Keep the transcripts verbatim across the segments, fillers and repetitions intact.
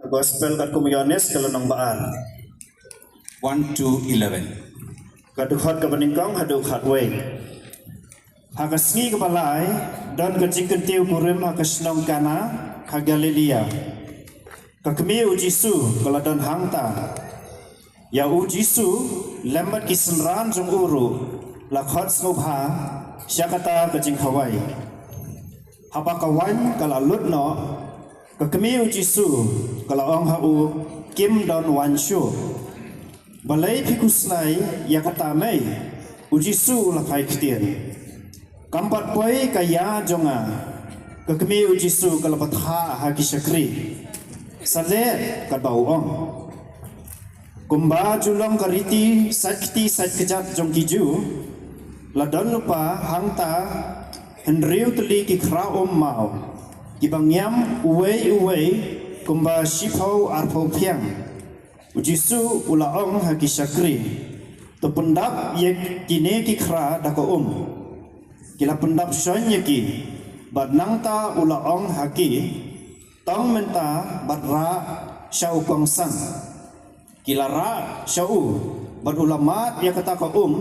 Gospel katkum u Ïoannis ka lynnong ba ar. One to eleven. Ka dkhot kaba nyngkong haduh khatwei. Ha ka sngi kaba lai, don ka jingkyntiew kurim ha ka shnong Kana, ha Galilea. Ka kmie u Jisu ka la don hangta. Ïa u Jisu, lem bad ki synran jong u ruh, la khot sngewbha sha kata ka jingkhawai. Haba ka waiñ ka la lut noh, ka kmie u Jisu ka la ong ha u, "Kim don waiñ shuh." "Balei phi khuslai ïa kata mei?" u Jisu u la phai ktien. "Kam pat poi ka ïa jong nga," ka kmie u Jisu ka la bthah ha ki shakri. Sa leh katba u ong. Kumba ju long ka riti sait kti sait kjat jong ki Jiw, la don lypa hangta hynriew tylli ki khra um maw, kiba ngiam uwei uwei kumba shiphew arphew phiang. U Jisu u la ong ha ki shakri, "To pyndap ïa kine ki khra da ka um." Ki la pyndap shon ïa ki, bad nangta u la ong ha ki, "Tong mynta bad rah sha u kongsan." Ki la rah sha u, bad u la mad ïa kata ka um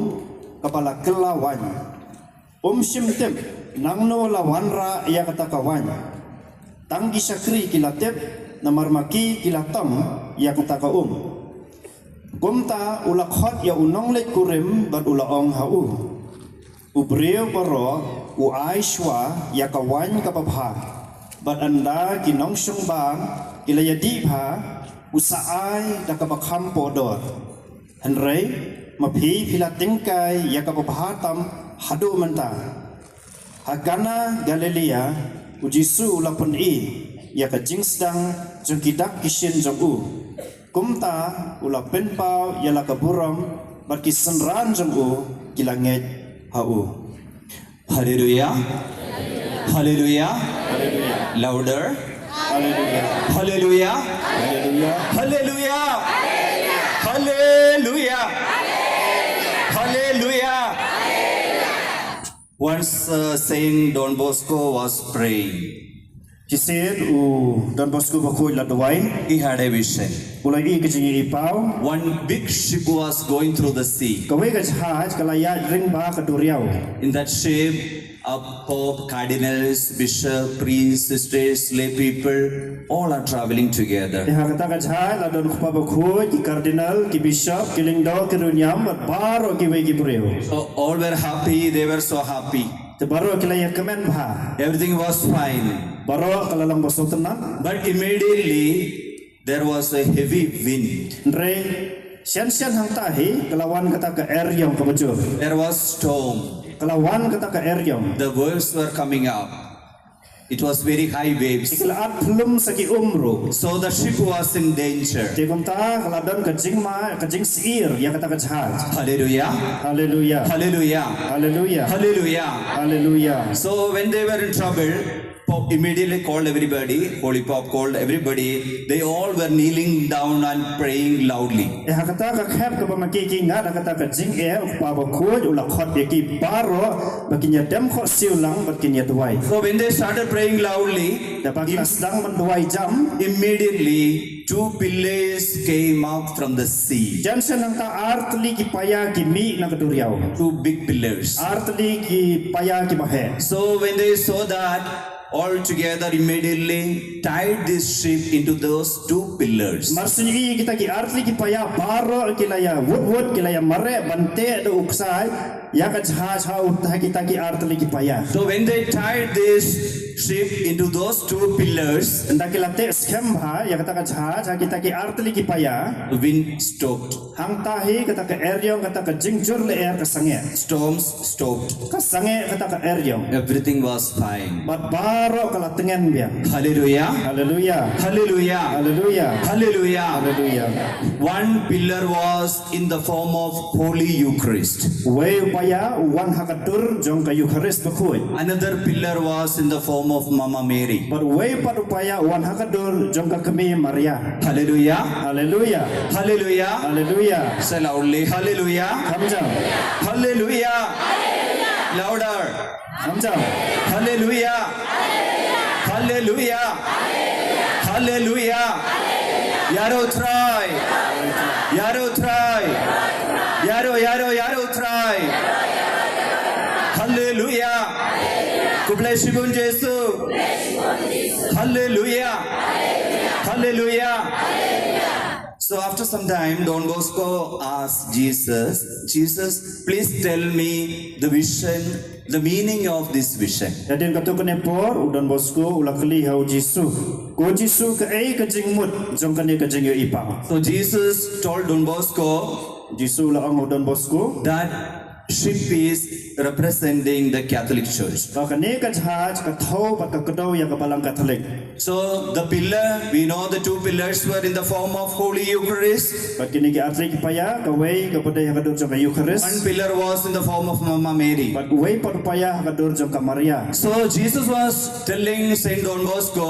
kaba la kylla waiñ. Um shym tip nangno la wanrah ïa kata ka waiñ. Tang ki shakri ki la tip, namar ma ki ki la tong ïa kata ka um. Kumta u la khot ïa u nongleit kurim bad u la ong ha u, "U briew baroh u ai shuwa ïa ka waiñ kaba bha, bad ynda ki nongshong bam ki la ïadih bha, u sa ai da kaba kham pohdor. Hynrei ma phi, phi la tyngkai ïa kaba bha tam haduh mynta." Ha Kana Galilea, u Jisu u la pyni ïa ka jingsdang jong ki dak ki shin jong u. Kumta u la pynpaw ïa la ka burom, bad ki synran jong u ki la ngeit ha u. Hallelujah. Hallelujah. Louder. Hallelujah. Hallelujah. Hallelujah. Hallelujah. Hallelujah. Once uh, Saint Don Bosco was praying. Shisien u Don Bosco Bakhuid la duwai. He had a vision. U la ïohi ka jingïohi paw. One big ship was going through the sea. Kawei ka jahaj ka la ïaid ring bha ka duriaw. In that ship, a pope, cardinals, bishop, priests, sisters, lay people, all are traveling together. Te ha kata ka jahaj la don u kpa bakhuid, ki cardinal, ki bishop, ki lyngdoh, ki riewniam, bad baroh kiwei ki briew. So all were happy, they were so happy. Te baroh ki la ïakmen bha. Everything was fine. Baroh ka la long ba sngewtynnat. But immediately there was a heavy wind. Hynrei shen shen hangta hi ka la wan kata ka eriong kaba jur. There was storm. Ka la wan kata ka eriong. The waves were coming up. It was very high waves. Ki la at phlum sa ki um ruh. So the ship was in danger. Te kumta ka la don ka jingma, ka jingsyier ïa kata ka jahaj. Hallelujah. Hallelujah. Hallelujah. Hallelujah. Hallelujah. Hallelujah. So when they were in trouble, Pope immediately called everybody, Holy Pope called everybody. They all were kneeling down and praying loudly. Te ha kata ka khep kaba ma ki ki ngat ha kata ka jingeh, u kpa bakhuid u la khot ïa ki baroh ba kin ïa dem khohsiew lang bad kin ïa duwai. So when they started praying loudly, te ba ki la sdang ban duwai jam, immediately two pillars came up from the sea. Jan shen hangta ar tylli ki paia ki mih na ka duriaw. Two big pillars. Ar tylli ki paia kiba heh. So when they saw that, all together immediately tied this ship into those two pillars. Mar shu ïohi kita ki ar tylli ki paia baroh ki la ïa wut wut, ki la ïa mareh ban teh da u ksai ïa ka jahaj ha u, ha kita ki ar tylli ki paia. So when they tied this ship into those two pillars, ynda ki la teh skhem bha ïa kata ka jahaj ha kita ki ar tylli ki paia, the wind stopped. Hangta hi kata ka eriong, kata ka jingjur lyer ka sangeh. Storms stopped. Ka sangeh kata ka eriong. Everything was fine. Bad baroh ka la tngen biang. Hallelujah. Hallelujah. Hallelujah. Hallelujah. Hallelujah. Hallelujah. One pillar was in the form of Holy Eucharist. Uwei u paia u wan ha ka dur jong ka Eucharist bakhuid. Another pillar was in the form of Mama Mary. Bad uwei pat u paia u wan ha ka dur jong ka kmie Maria. Hallelujah. Hallelujah. Hallelujah. Hallelujah. Say loudly, hallelujah. Kham jam. Hallelujah. Louder. Kham jam. Hallelujah. Hallelujah. Hallelujah. Ïaroh Trai. Ïaroh Trai. Ïaroh, ïaroh, ïaroh Trai. Haleluia. Khublei shibun Jisu. Haleluia. Haleluia. So after some time, Don Bosco asked Jesus, "Jesus, please tell me the vision, the meaning of this vision." Hadien katto katne por, u Don Bosco u la kylli ha u Jisu, "Ko Jisu, kaei ka jingmut jong kane ka jingïohi paw?" So Jesus told Don Bosco, Jisu u la ong ha u Don Bosco, that ship is representing the Catholic Church. Ba kane ka jahaj ka thew bad ka kdew ïa ka Balang Katholik. So the pillar, we know the two pillars were in the form of Holy Eucharist. Bad kine ki artylli ki paia, kawei kaba dei ha ka dur jong ka Eucharist. One pillar was in the form of Mama Mary. Bad uwei pat u paia ha ka dur jong ka Maria. So Jesus was telling Saint Don Bosco,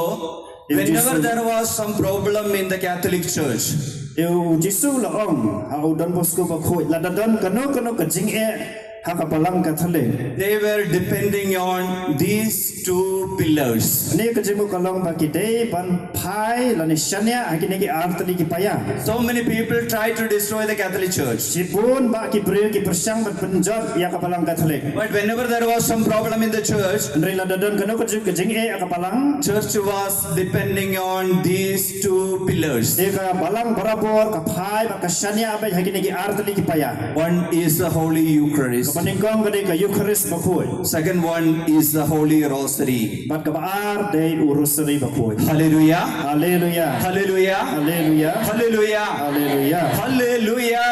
whenever there was some problem in the Catholic Church, u Jisu u la ong ha u Don Bosco bakhuid, lada don kano kano ka jingeh ha ka Balang Katholik, they were depending on these two pillars. Kane ka jingmut ka long ba ki dei ban phai lane shaniah ha kine ki artylli ki paia. So many people try to destroy the Catholic Church. Shibun bah ki briew ki pyrshang ban pynjot ïa ka Balang Katholik. But whenever there was some problem in the church, hynrei lada don kano ka jing, ka jingeh ha ka Balang, church was depending on these two pillars. Te ka Balang barabor ka phai bad ka shaniah beit ha kine ki artylli ki paia. One is the Holy Eucharist. Kaba nyngkong ka dei ka Eucharist bakhuid. Second one is the Holy Rosary. Bad kaba ar dei u Rosary bakhuid. Hallelujah. Hallelujah. Hallelujah. Hallelujah. Hallelujah. Hallelujah. Hallelujah.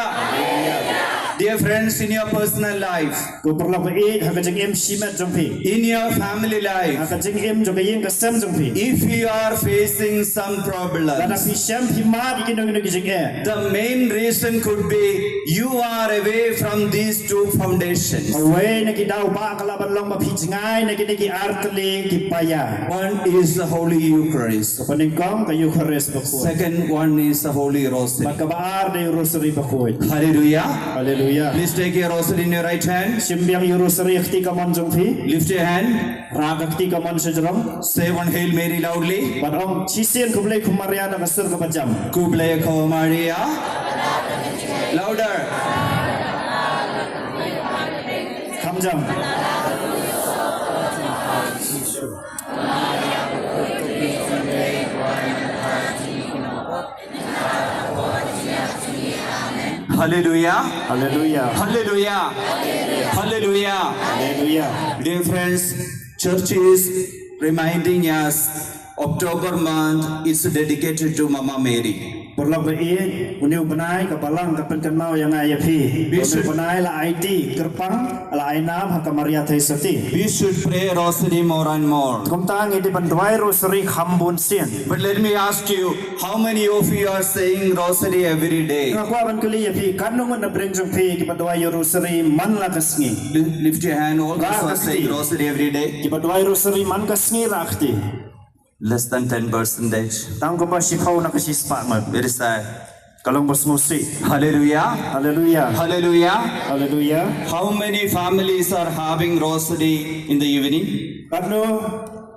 Dear friends, in your personal life, ko paralok ba ïeit, ha ka jingim shimet jong phi, in your family life, ha ka jingim jong ka ïing ka sem jong phi, if you are facing some problems, lada phi shem phi mad ïa kino kino ki jingeh, the main reason could be you are away from these two foundations. Kawei na ki daw bah ka lah ban long ba phi jngai na kine ki artylli ki paia. One is the Holy Eucharist. Kaba nyngkong ka Eucharist bakhuid. Second one is the Holy Rosary. Bad kaba ar dei u Rosary bakhuid. Hallelujah. Hallelujah. Please take your rosary in your right hand. Shim biang ïa u Rosary ha kti kamon jong phi. Lift your hand. Rah ka kti kamon sha jrong. Say one Hail Mary loudly. Bad ong shisien, Khublei ko Maria da ka sur kaba jam. Khublei ko Maria. Louder. Kham jam. Hallelujah. Hallelujah. Hallelujah. Hallelujah. Hallelujah. Dear friends, church is reminding us October month is dedicated to Mama Mary. Paralok ba ïeit, une u bnai ka Balang ka pynkynmaw ïa nga ïa phi. Une u bnai la aiti kyrpang, la ai nam ha ka Maria Theisotti. We should pray Rosary more and more. Kumta ngi dei ban duwai Rosary kham bun sien. But let me ask you, how many of you are saying Rosary every day? Nga kwah ban kylli ïa phi, katno ngut na pdeng jong phi kiba duwai ïa u Rosary man la ka sngi? Li-, lift your hand, all those who are saying Rosary every day. Kiba duwai Rosary man ka sngi, rah kti. Less than ten percentage. Tang kumba shiphew na ka shispah ngut. Very sad. Ka long ba sngewsih. Hallelujah. Hallelujah. Hallelujah. Hallelujah. How many families are having Rosary in the evening? Katno,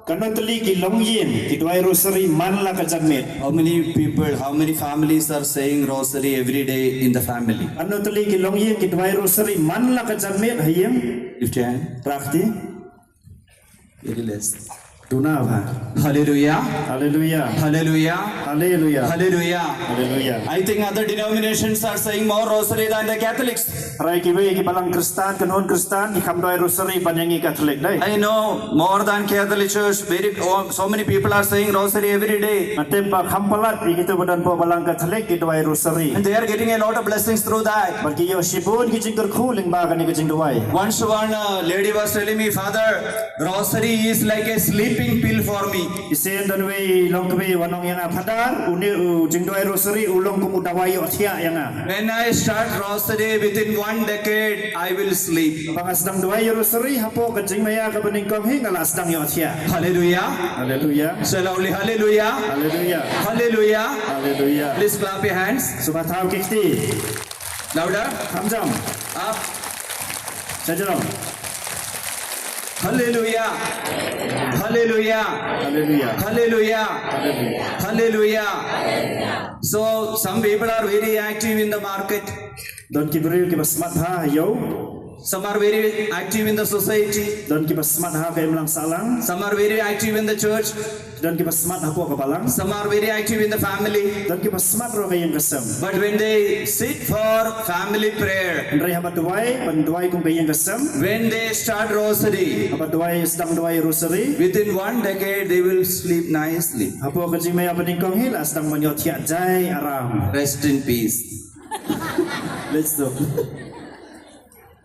katno tylli ki longïing ki duwai Rosary man la ka janmiet? How many people, how many families are saying Rosary every day in the family? Katno tylli ki longïing ki duwai Rosary man la ka janmiet ha ïing? Lift your hand. Rah kti. Very less. Duna bha. Hallelujah. Hallelujah. Hallelujah. Hallelujah. Hallelujah. Hallelujah. I think other denominations are saying more Rosary than the Catholics. Hynrei kiwei ki Balang Khristan, kynhun Khristan, ki kham duwai Rosary ban ïa ngi Catholic, dei. I know more than Catholic Church, very, oh, so many people are saying Rosary every day. Nga tip ba kham palat ïa kito ba don hapoh Balang Catholic ki duwai Rosary. And they are getting a lot of blessings through that. Bad ki ïoh shibun ki jingkyrkhu lyngba kane ka jingduwai. Once one, uh, lady was telling me, "Father, Rosary is like a sleeping pill for me." Shisien don uwei u longkmie u ong ïa nga, Father, une u jingduwai Rosary u long kum u dawai ïohthiah ïa nga. When I start Rosary, within one decade, I will sleep. Haba nga sdang duwai Rosary, hapoh ka jingmaïa kaba nyngkong hi nga la sdang ïohthiah. Hallelujah. Hallelujah. Say loudly, Hallelujah. Hallelujah. Hallelujah. Hallelujah. Please clap your hands. Sngewbha thaw ki kti. Louder. Kham jam. Up. Sha jrong. Hallelujah. Hallelujah. Hallelujah. Hallelujah. Hallelujah. Hallelujah. So some people are very active in the market. Don ki briew kiba smat ha ïew. Some are very active in the society. Don kiba smat ha ka imlang sahlang. Some are very active in the church. Don kiba smat hapoh ka balang. Some are very active in the family. Don kiba smat ruh ka ïing ka sem. But when they sit for family prayer, hynrei haba duwai, ban duwai kum ka ïing ka sem, when they start rosary, haba duwai, sdang duwai rosary, within one decade they will sleep nicely. Hapoh ka jingmih ba nyngkong hi la sdang ban ïoh thiah jai aram. Rest in peace. Let's go.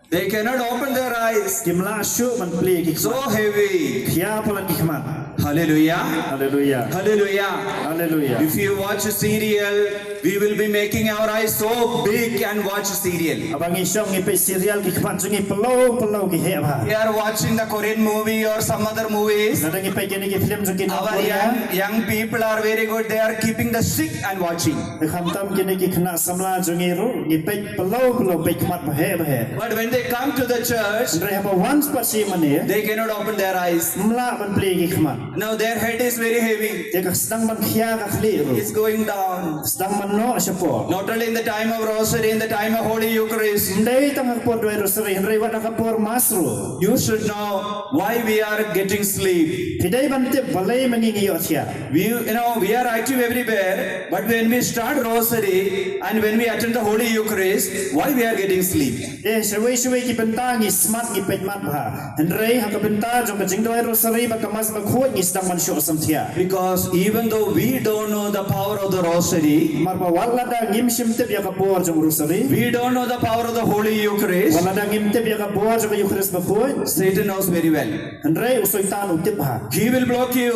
They cannot open their eyes. Kim lah shuh ban plie ki khmat. So heavy. Khia palat ki khmat. Hallelujah. Hallelujah. Hallelujah. Hallelujah. If you watch a serial, we will be making our eyes so big and watch a serial. Haba ngi shong ngi peit serial ki khmat jong ngi pynlong pynlong ki heh bha. We are watching the Korean movie or some other movies. Lada ngi peit kine ki film jong ki nong Korea. Our young, young people are very good. They are keeping the stick and watching. Khamtam kine ki khynnah samla jong ngi ruh ngi peit pynlong pynlong, peit khmat ba heh ba heh. But when they come to the church, hynrei haba wan sha pat shi mane, they cannot open their eyes. Ym lah ban plie ki khmat. Now their head is very heavy. Te ka sdang ban khia ka khlieh ruh. It's going down. Sdang ban noh shapoh. Not only in the time of rosary, in the time of Holy Eucharist. Ym dei tang ha ka por duwai rosary, hynrei wat ha ka por mass ruh. You should know why we are getting sleep. Phi dei ban tip balei ma ngi ngi ïohthiah. We, you know, we are active everywhere, but when we start rosary and when we attend the Holy Eucharist, why we are getting sleep? Eh, shawei shawei ki bynta ngi smat, ngi peit mat bha. Hynrei ha ka bynta jong ka jingduwai rosary bad ka mass bakhuid ngi sdang ban shoh samthiah. Because even though we don't know the power of the rosary, namar ba wat lada ngim shym tip ïa ka bor jong rosary, we don't know the power of the Holy Eucharist, wat lada ngim tip ïa ka bor jong ka Eucharist bakhuid, Satan knows very well. Hynrei u Soitan u tip bha. He will block you.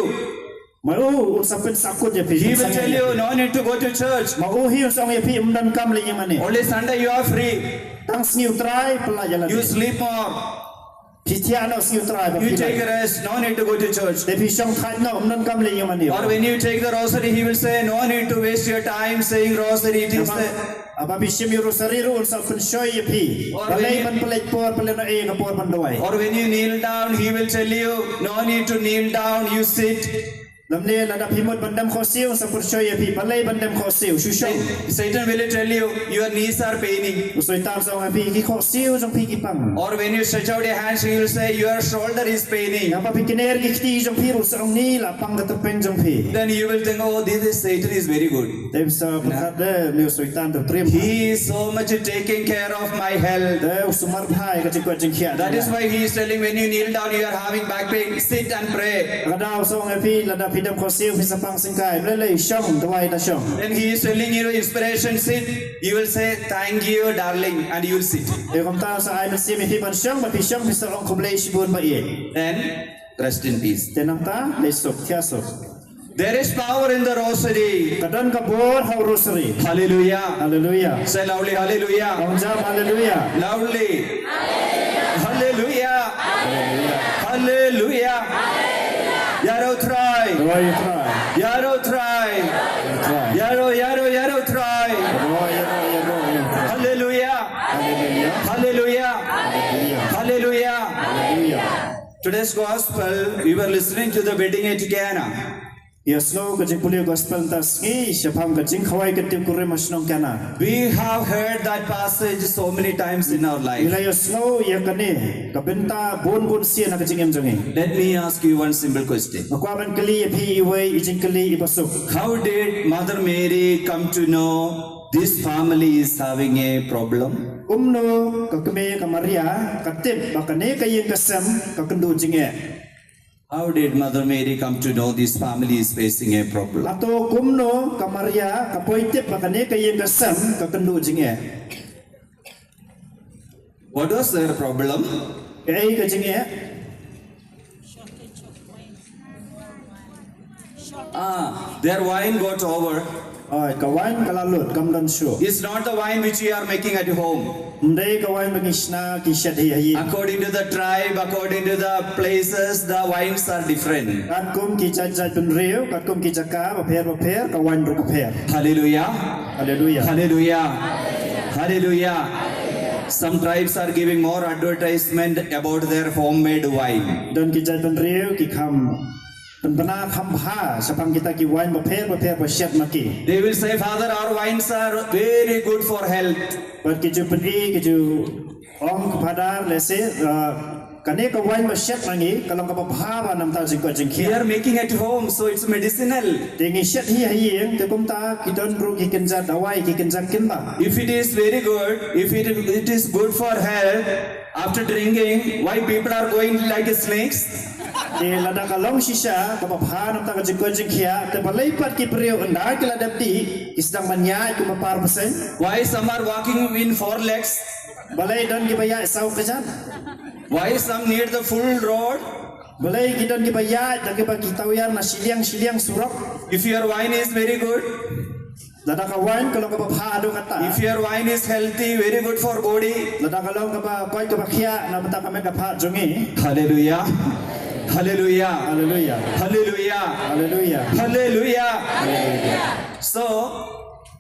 Ma u un sa pynsahkut ïa phi. He will tell you, "No need to go to church." Ma u hi un sa ong ïa phi, ym donkam leit ïing mane. Only Sunday you are free. Tang sngi U Trai pynlait ïa lade. You sleep more. Phi thiah noh sngi U Trai ba phi lait. You take a rest, no need to go to church. Te phi shong thait noh, ym donkam leit ïing mane. Or when you take the rosary, he will say, "No need to waste your time saying rosary." It is the Haba phi shim ïa u rosary ruh un sa pynshoi ïa phi. Balei ban pynlait por, pynlait noh ïa ka por ban duwai. Or when you kneel down, he will tell you, "No need to kneel down, you sit." Lymne lada phi mut ban dem khohsiew, un sa pynshoi ïa phi balei ban dem khohsiew, shu shong. Satan will tell you, "Your knees are paining." U Soitan sa ong ïa phi, ki khohsiew jong phi ki pang. Or when you stretch out your hands, he will say, "Your shoulder is paining." Haba phi kner ki kti jong phi ruh sa ong, "Ni la pang ka tyrpeng jong phi." Then you will think, "Oh, this is Satan is very good." Te phi sa pyrkhat de, une u Soitan u triem. He is so much taking care of my health. Te u sumar bha ïa ka jingkoit jingkhiah. That is why he is telling, "When you kneel down, you are having back pain. Sit and pray." Ka daw u sa ong ïa phi, lada phi dem khohsiew phi sa pang syngkai. Ym lei lei, shong, duwai da shong. Then he is telling you inspiration, "Sit." You will say, "Thank you, darling," and you will sit. Te kumta u sa ai mynsiem ïa phi ban shong, ba phi shong phi sa ong, "Khublei shibun ba ïeit." Then rest in peace. Te nangta leit suk, thiah suk. There is power in the rosary. Ka don ka bor ha u rosary. Hallelujah. Hallelujah. Say loudly, "Hallelujah." Ong jam, "Hallelujah." Loudly. Hallelujah. Hallelujah. Ïaroh U Trai. Ïaroh U Trai. Ïaroh U Trai. Ïaroh, ïaroh, ïaroh U Trai. Hallelujah. Hallelujah. Hallelujah. Hallelujah. Today's gospel, we were listening to the wedding at Cana. Ïa sngew ka jingpule gospel mynta sngi shaphang ka jingkhawai ka tip kurim ha shnong Cana. We have heard that passage so many times in our life. Ngi la ïa sngew ïa kane ka bynta bun bun sien ha ka jingim jong ngi. Let me ask you one simple question. Nga kwah ban kylli ïa phi iwei i jingkylli iba suk. How did Mother Mary come to know this family is having a problem? Kumno ka kmie ka Maria ka tip ba kane ka ïing ka sem ka kynduh jingeh? How did Mother Mary come to know this family is facing a problem? Hato kumno ka Maria ka poi tip ba kane ka ïing ka sem ka kynduh jingeh? What was their problem? Kaei ka jingeh? Ah, their wine got over. Oi, ka wine ka la lut, kam don shuh. It's not the wine which you are making at home. Ym dei ka wine ba ngi shna ki shet hi ha ïing. According to the tribe, according to the places, the wines are different. Katkum ki jait jait bynriew, katkum ki jaka bapher bapher, ka wine ruh ka pher. Hallelujah. Hallelujah. Hallelujah. Hallelujah. Some tribes are giving more advertisement about their homemade wine. Don ki jaitbynriew ki kham pynbna kham bha shaphang kita ki wine bapher bapher ba shet ma ki. They will say, "Father, our wines are very good for health." Bad ki ju pyni, ki ju ong, "Father, lehse, uh, kane ka wine ba shet ma ngi ka long kaba bha bha namar ka jingkoit jingkhiah." We are making at home, so it's medicinal. Te ngi shet hi ha ïing, te kumta ki don ruh ki kynja dawai, ki kynja kynbah. If it is very good, if it, it is good for health, after drinking, why people are going like snakes? Te lada ka long shisha kaba bha namar ka jingkoit jingkhiah, te balei pat ki briew ynda ki la dep dih ki sdang ban ïaid kumba par bseiñ? Why some are walking in four legs? Balei don kiba ïaid saw kjat? Why some need the full rod? Balei ki don kiba ïaid da kiba ki tawiar na shiliang shiliang surok? If your wine is very good, lada ka wine ka long kaba bha haduh katta, if your wine is healthy, very good for body, lada ka long kaba koit kaba khiah na bynta ka met ka phad jong ngi. Hallelujah. Hallelujah. Hallelujah. Hallelujah. Hallelujah. Hallelujah. Hallelujah. So,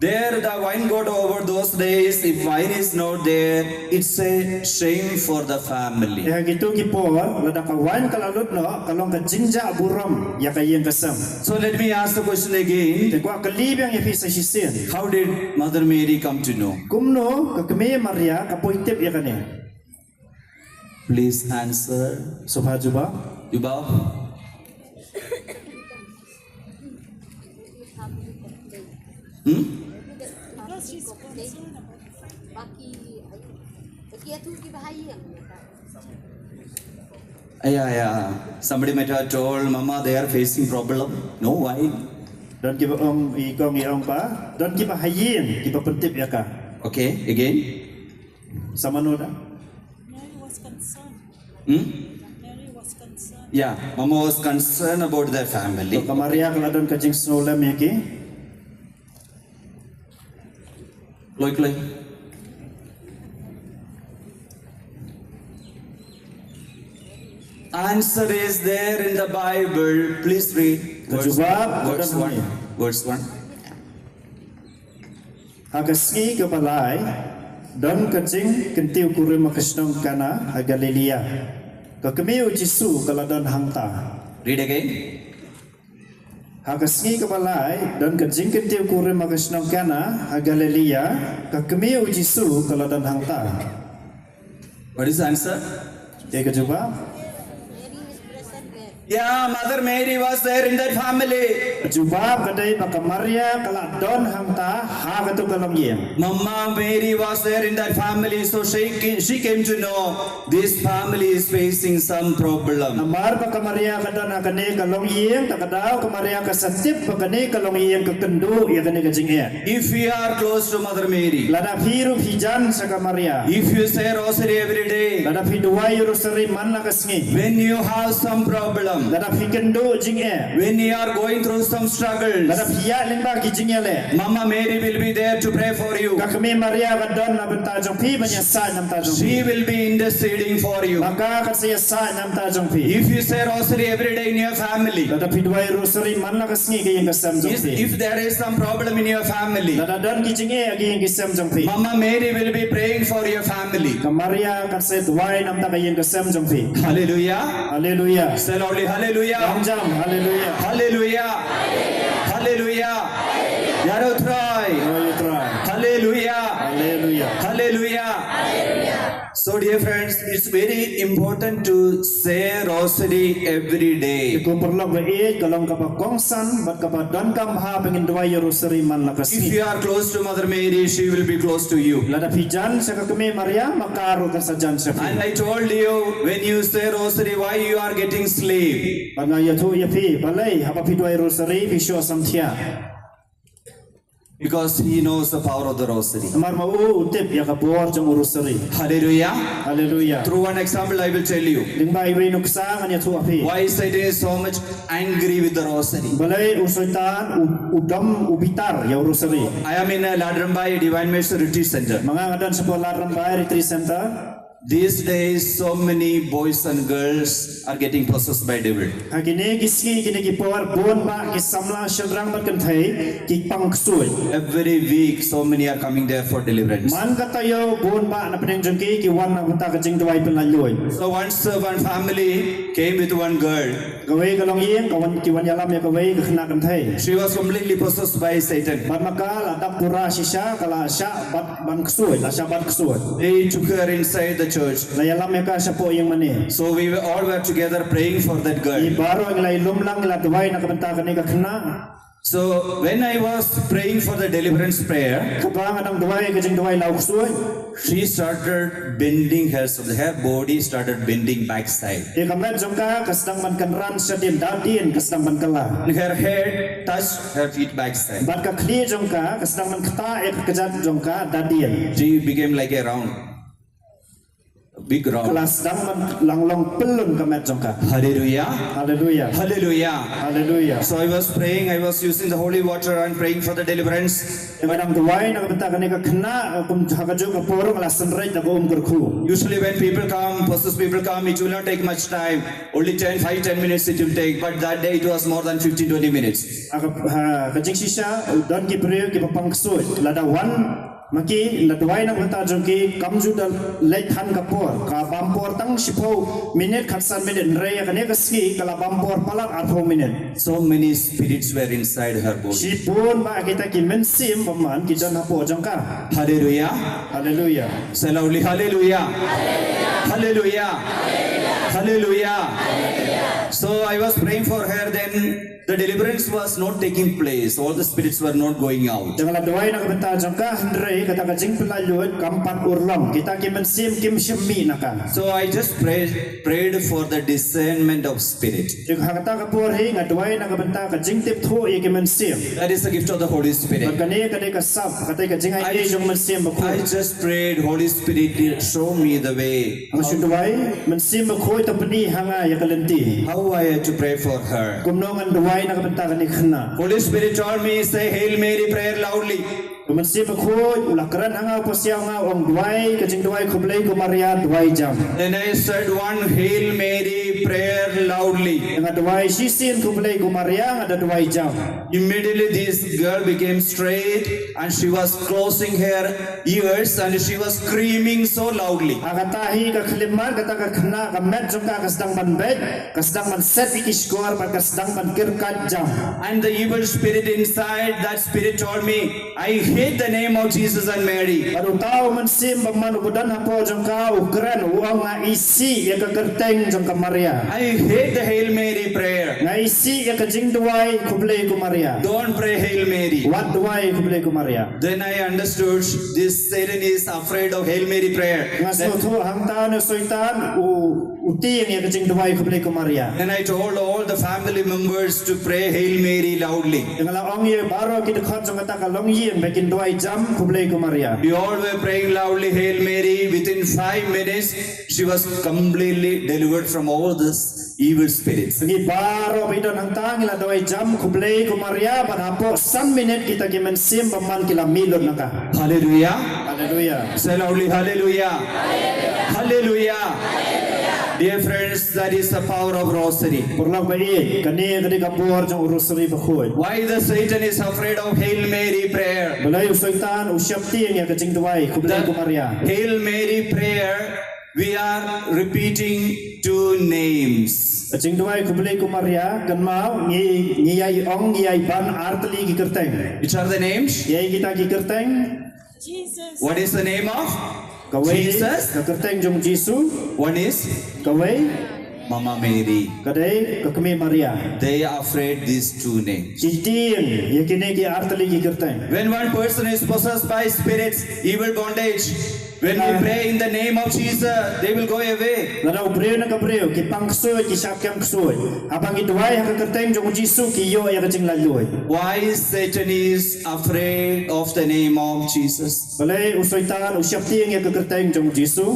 there the wine got over those days. If wine is not there, it's a shame for the family. Ïa kito ki por, lada ka wine ka la lut noh, ka long ka jingjah burom ïa ka ïing ka sem. So let me ask the question again. Te kwah kylli biang ïa phi sa shisien. How did Mother Mary come to know? Kumno ka kmie Maria ka poi tip ïa kane? Please answer. Sngewbha jubab. Jubab. Hmm? Yeah, yeah. Somebody might have told, "Mama, they are facing problem." No, why? Don kiba ong, i kong i ong ba don kiba ha ïing kiba pyntip ïa ka. Okay, again. Sa mano da? Mary was concerned. Hmm? Mary was concerned. Yeah, Mama was concerned about their family. To ka Maria ka la don ka jingsngewlem ïa ki. Kloi, kloi. Answer is there in the Bible. Please read. Ka jubab ka don hangne. Verse one. Ha ka sngi kaba lai, don ka jingkyntiew kurim ha ka shnong Kana ha Galilea. Ka kmie u Jisu ka la don hangta. Read again. Ha ka sngi kaba lai, don ka jingkyntiew kurim ha ka shnong Kana ha Galilea. Ka kmie u Jisu ka la don hangta. What is the answer? Te ka jubab? Yeah, Mother Mary was there in that family. Jubab ka dei ba ka Maria ka la don hangta ha kato ka longïing. Mama Mary was there in that family, so she came, she came to know this family is facing some problem. Namar ba ka Maria ka don ha kane ka longïing, ta ka daw ka Maria ka sa tip ba kane ka longïing ka kynduh ïa kane ka jingeh. If you are close to Mother Mary, lada phi ruh phi jan sha ka Maria, if you say rosary every day, lada phi duwai rosary man la ka sngi, when you have some problem, lada phi kynduh jingeh, when you are going through some struggles, lada phi ïaid lyngba ki jingïaleh, Mama Mary will be there to pray for you. Ka kmie Maria ka don na bynta jong phi ban ïasaid na bynta jong phi. She will be interceding for you. Ba ka kan sa ïasaid na bynta jong phi. If you say rosary every day in your family, lada phi duwai rosary man la ka sngi ha ka ïing ka sem jong phi, if there is some problem in your family, lada don ki jingeh ha ka ïing ka sem jong phi, Mama Mary will be praying for your family. Ka Maria kan sa duwai na bynta ka ïing ka sem jong phi. Hallelujah. Hallelujah. Say loudly, hallelujah. Jam jam, hallelujah. Hallelujah. Hallelujah. Ïaroh trai. Ïaroh trai. Hallelujah. Hallelujah. Hallelujah. So, dear friends, it's very important to say rosary every day. Ko paralok ba ïeit, ka long kaba kongsan bad kaba donkam bha ba ngin duwai ïa rosary man la ka sngi. If you are close to Mother Mary, she will be close to you. Lada phi jan sha ka kmie Maria, ma ka ruh kan sa jan sha phi. And I told you, when you say rosary, why you are getting sleep? Bad nga ïathuh ïa phi balei haba phi duwai rosary phi shu samthiah. Because he knows the power of the rosary. Namar ma u u tip ïa ka bor jong u rosary. Hallelujah. Hallelujah. Through one example, I will tell you. Lyngba iwei i nuksa ngan ïathuh ïa phi. Why Satan is so much angry with the rosary? Balei u Soitan u, u dom, u bitar ïa u rosary. I am in a Ladrymbai Divine Mercy Retreat Center. Ma nga nga don shapoh Ladrymbai Retreat Center. These days, so many boys and girls are getting possessed by devil. Ha kine ki sngi, kine ki por, bun bah ki samla shynrang bad kynthei ki pang ksuid. Every week, so many are coming there for deliverance. Man ka taïew, bun bah na pdeng jong ki ki wan na ka bynta ka jingduwai pynlait luid. So once, uh, one family came with one girl. Kawei ka longïing ka wan, ki wan ïalam ïa kawei ka khynnah kynthei. She was completely possessed by Satan. Bad ma ka la dap pura shisha, ka la shah bat ban ksuid, la shah bat ksuid. They took her inside the church. La ïalam ïa ka shapoh ïing mane. So we were, all were together praying for that girl. Ngi baroh ngi la ïalum lang, ngi la duwai na ka bynta kane ka khynnah. So when I was praying for the deliverance prayer, kaba nga dang duwai ka jingduwai law ksuid, she started bending herself. Her body started bending backside. Ïa ka met jong ka ka sdang ban kynran shadien, dadien ka sdang ban kylla. And her head touched her feet backside. Bad ka khlieh jong ka ka sdang ban ktah ïa ka kjat jong ka dadien. She became like a round, a big round. Ka la sdang ban lang long pyllun ka met jong ka. Hallelujah. Hallelujah. Hallelujah. Hallelujah. So I was praying, I was using the holy water and praying for the deliverance. Ïa nga dang duwai na ka bynta kane ka khynnah, kum ha kajuh ka por nga la synreit da ka um kyrkhu. Usually when people come, possessed people come, it will not take much time. Only ten, five, ten minutes it will take. But that day it was more than fifteen, twenty minutes. Ha ka, ha ka jingshisha, don ki briew kiba pang ksuid, lada wan ma ki, la duwai na ka bynta jong ki, kam ju da leit than ka por, ka bam por tang shiphew minit, khatsan minit, hynrei ïa kane ka sngi ka la bam por palat arphew minit. So many spirits were inside her body. Shibun bah kita ki mynsiem bymman ki don hapoh jong ka. Hallelujah. Hallelujah. Say loudly, hallelujah. Hallelujah. Hallelujah. So I was praying for her, then the deliverance was not taking place. All the spirits were not going out. Te nga la duwai na ka bynta jong ka, hynrei kata ka jingpynlait luid kam pat urlong. Kita ki mynsiem kim shym mih na ka. So I just prayed, prayed for the discernment of spirit. Te ha kata ka por hi nga duwai na ka bynta ka jingtip thuh ïa ki mynsiem. That is the gift of the Holy Spirit. Bad kane ka dei ka sap, ka dei ka jingai ei jong Mynsiem Bakhuid. I just prayed, Holy Spirit, show me the way. Nga shu duwai, Mynsiem Bakhuid, to pyni ha nga ïa ka lynti. How I have to pray for her. Kumno ngan duwai na ka bynta kane ka khynnah. Holy Spirit told me, say Hail Mary prayer loudly. Mynsiem Bakhuid u la kren ha nga, u pasiaw ha nga, u ong duwai ka jingduwai Khublei ko Maria, duwai jam. Then I said one Hail Mary prayer loudly. Nga duwai shisien Khublei ko Maria, nga da duwai jam. Immediately this girl became straight and she was closing her ears and she was screaming so loudly. Ha kata hi ka khyllipmat kata ka khynnah, ka met jong ka ka sdang ban beit, ka sdang ban set ïa ki shkor bad ka sdang ban kyrkat jam. And the evil spirit inside that spirit told me, I hate the name of Jesus and Mary. Bad uta u mynsiem bymman uba don hapoh jong ka u kren, u ong, nga isih ïa ka kyrteng jong ka Maria. I hate the Hail Mary prayer. Nga isih ïa ka jingduwai Khublei ko Maria. Don't pray Hail Mary. Wat duwai Khublei ko Maria. Then I understood this Satan is afraid of Hail Mary prayer. Nga sngewthuh hangta une u Soitan u, u tieng ïa ka jingduwai Khublei ko Maria. Then I told all the family members to pray Hail Mary loudly. Te nga la ong ïa baroh ki dkhot jong kata ka longïing ba kin duwai jam Khublei ko Maria. We all were praying loudly Hail Mary. Within five minutes, she was completely delivered from all this evil spirits. Ngi baroh ba don hangta ngi la duwai jam Khublei ko Maria, bad hapoh san minit kita ki mynsiem bymman ki la mih lut na ka. Hallelujah. Hallelujah. Say loudly, hallelujah. Hallelujah. Dear friends, that is the power of rosary. Paralok ba ïeit, kane ka dei ka bor jong u Rosary Bakhuid. Why the Satan is afraid of Hail Mary prayer? Balei u Soitan u sheptieng ïa ka jingduwai Khublei ko Maria? Hail Mary prayer, we are repeating two names. Ka jingduwai Khublei ko Maria, kynmaw ngi, ngi ïai ong, ngi ïai ban artylli ki kyrteng. Which are the names? Ïa kita ki kyrteng. Jesus. What is the name of? Kawei, Jesus. Ka kyrteng jong Jisu. One is? Kawei. Mama Mary. Ka dei ka Kmie Maria. They are afraid these two names. Ki tieng ïa kine ki artylli ki kyrteng. When one person is possessed by spirits, evil bondage, when we pray in the name of Jesus, they will go away. Lada u briew na ka briew ki pang ksuid, ki shah kem ksuid, haba ngi duwai ha ka kyrteng jong u Jisu ki ïoh ïa ka jinglaitluid. Why Satan is afraid of the name of Jesus? Balei u Soitan u sheptieng ïa ka kyrteng jong u Jisu?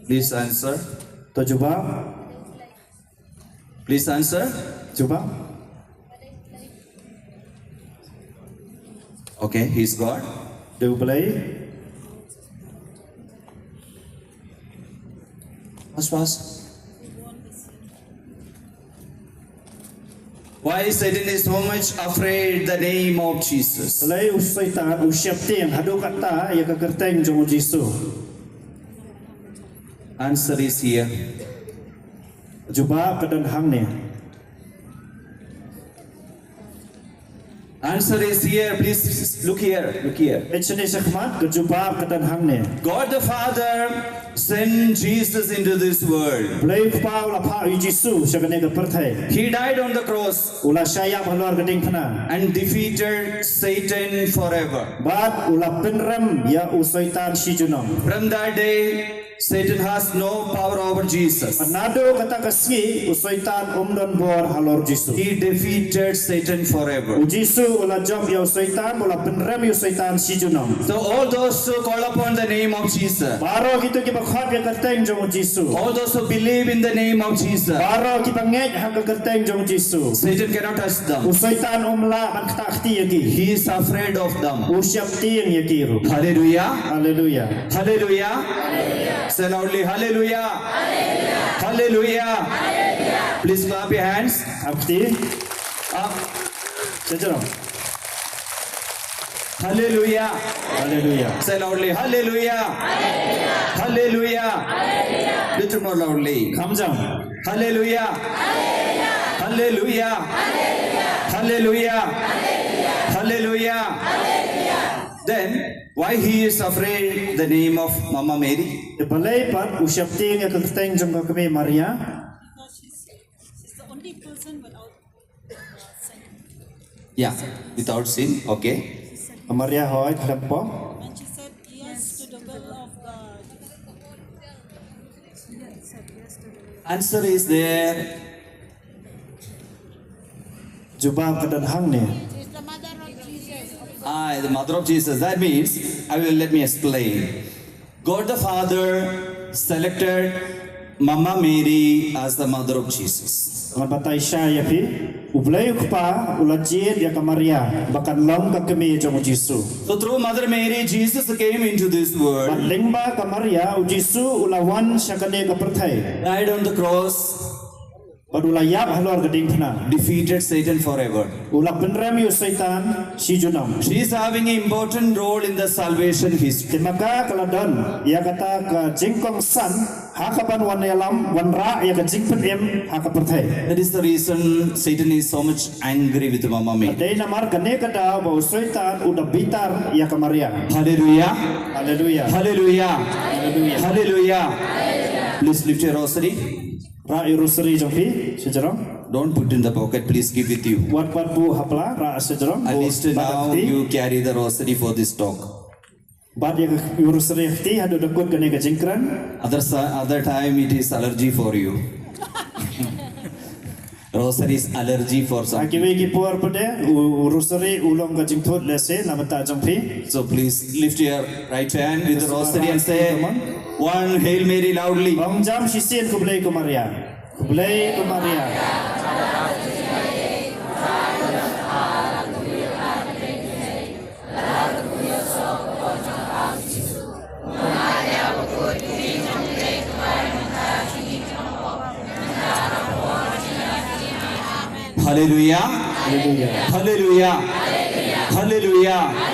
Please answer. To jubab. Please answer. Jubab. Okay, he's God. Dei u Blei. Fast, fast. Why Satan is so much afraid the name of Jesus? Balei u Soitan u sheptieng haduh katta ïa ka kyrteng jong u Jisu? Answer is here. Jubab ka don hangne. Answer is here. Please look here. Look here. Peit shane shakhmat, ka jubab ka don hangne. God the Father sent Jesus into this world. Blei Kpa u la phah ïa u Jisu sha kane ka pyrthei. He died on the cross. U la shah ïap halor ka diengphna. And defeated Satan forever. Bad u la pynrem ïa u Soitan shi junom. From that day, Satan has no power over Jesus. Bad naduh kata ka sngi u Soitan um don bor halor Jisu. He defeated Satan forever. U Jisu u la jop ïa u Soitan, u la pynrem ïa u Soitan shi junom. So all those who call upon the name of Jesus, baroh kito kiba khot ïa ka kyrteng jong u Jisu, all those who believe in the name of Jesus, baroh kiba ngeit ha ka kyrteng jong u Jisu, Satan cannot touch them. U Soitan um lah ban ktah kti ïa ki. He is afraid of them. U sheptieng ïa ki ruh. Hallelujah. Hallelujah. Hallelujah. Say loudly, Hallelujah. Hallelujah. Please clap your hands. Ap kti. Up. Sejrong. Hallelujah. Hallelujah. Say loudly, Hallelujah. Hallelujah. Little more loudly. Khamjam. Hallelujah. Hallelujah. Hallelujah. Hallelujah. Then, why he is afraid the name of Mama Mary? Te balei pat u sheptieng ïa ka kyrteng jong ka kmie Maria? Because she's, she's the only person without, uh, sin. Yeah, without sin. Okay. Ka Maria hoi khlem pop. And she said yes to the will of God. Answer is there. Jubab ka don hangne. She's the mother of Jesus. Ah, the mother of Jesus. That means, I will, let me explain. God the Father selected Mama Mary as the mother of Jesus. Ngan batai shai ïa phi, U Blei U Kpa u la jied ïa ka Maria ba kan long ka kmie jong u Jisu. So through Mother Mary, Jesus came into this world. Bad lyngba ka Maria u Jisu u la wan sha kane ka pyrthei. Died on the cross. Bad u la ïap halor ka diengphna. Defeated Satan forever. U la pynrem ïa u Soitan shi junom. She is having an important role in the salvation history. Te ma ka ka la don ïa kata ka jingkongsan ha kaban wan ïalam, wanrah ïa ka jingpynim ha ka pyrthei. That is the reason Satan is so much angry with Mama Mary. Dei namar kane ka daw ba u Soitan u da bitar ïa ka Maria. Hallelujah. Hallelujah. Hallelujah. Hallelujah. Hallelujah. Please lift your rosary. Rah ïa u rosary jong phi, shajrong. Don't put in the pocket, please keep with you. Wat pat buh ha pla, rah shajrong. At least now you carry the rosary for this talk. Bat ïa ka, ïa u rosary ha kti haduh da kut kane ka jingkren. Other sa-, other time it is allergy for you. Rosary is allergy for some. Ha kiwei ki por pat de, u, u rosary u long ka jingthut lehse na bynta jong phi. So please lift your right hand with the rosary and say one Hail Mary loudly. Ong jam shisien, Khublei ko Maria. Khublei ko Maria. Hallelujah. Hallelujah. Hallelujah. Hallelujah.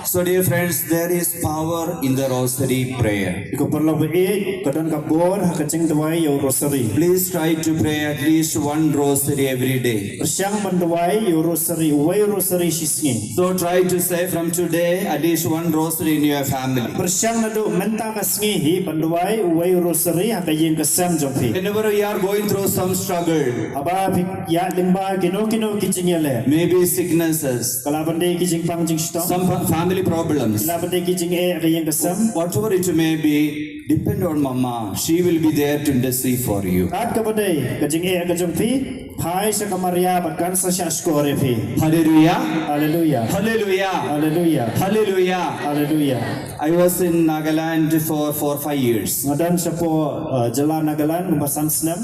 So, dear friends, there is power in the rosary prayer. Ko paralok ba ïeit, ka don ka bor ha ka jingduwai ïa u rosary. Please try to pray at least one rosary every day. Pyrshang ban duwai ïa u rosary, uwei u rosary shi sngi. So try to say from today at least one rosary in your family. Pyrshang naduh mynta ka sngi hi ban duwai uwei u rosary ha ka ïing ka sem jong phi. Whenever you are going through some struggle, haba phi ïaid lyngba kino kino ki jingïaleh, maybe sicknesses, ka lah ban dei ki jingpang jingshitom, some fa-, family problems, ka lah ban dei ki jingeh ha ka ïing ka sem, whatever it may be, depend on Mama. She will be there to intercede for you. Kat kaba dei ka jingeh ka jong phi, phai sha ka Maria bad kan sa shahshkor ïa phi. Hallelujah. Hallelujah. Hallelujah. Hallelujah. Hallelujah. Hallelujah. I was in Nagaland for four, five years. Nga don shapoh, uh, jylla Nagaland kumba san snem.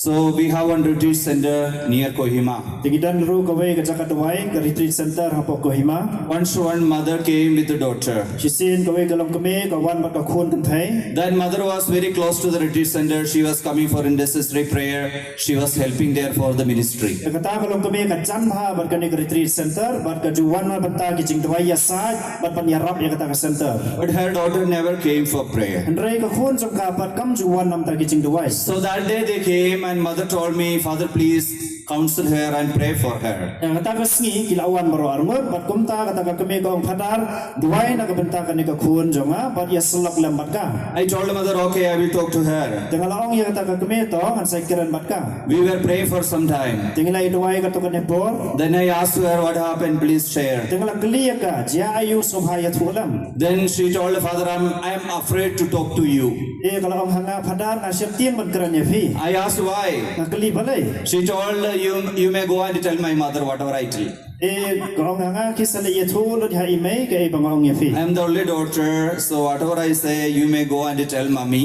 So we have one retreat center near Kohima. Te ngi don ruh kawei ka jaka duwai, ka retreat center hapoh Kohima. Once one mother came with the daughter. Shisien kawei ka longkmie ka wan bad ka khun kynthei. That mother was very close to the retreat center. She was coming for intercessory prayer. She was helping there for the ministry. Te kata ka longkmie ka jan bha bad kane ka retreat center, bad ka ju wan na bynta ki jingduwai ïasaid bad ban ïarap ïa kata ka center. But her daughter never came for prayer. Hynrei ka khun jong ka pat kam ju wan na bynta ki jingduwai. So that day they came and mother told me, "Father, please counsel her and pray for her." Ïa kata ka sngi ki la wan baroh arngut, bad kumta kata ka kmie ka ong, "Father, duwai na ka bynta kane ka khun jong nga bad ïasyllok lem bad ka." I told the mother, "Okay, I will talk to her." Te nga la ong ïa kata ka kmie, "To, ngan sa kren bad ka." We were praying for some time. Te ngi la ïa duwai katto katne por. Then I asked her, "What happened? Please share." Te nga la kylli ïa ka, "Jia aïu, sngewbha ïathuh lem." Then she told, "Father, I'm, I'm afraid to talk to you." Te ka la ong ha nga, "Father, nga sheptieng ban kren ïa phi." I asked, "Why?" Nga kylli, "Balei?" She told, "You, you may go and tell my mother whatever I tell." Te ka ong ha nga, "Phi sa leit ïathuh lut ha i mei kaei ba nga ong ïa phi." I'm the only daughter, so whatever I say, you may go and tell mommy,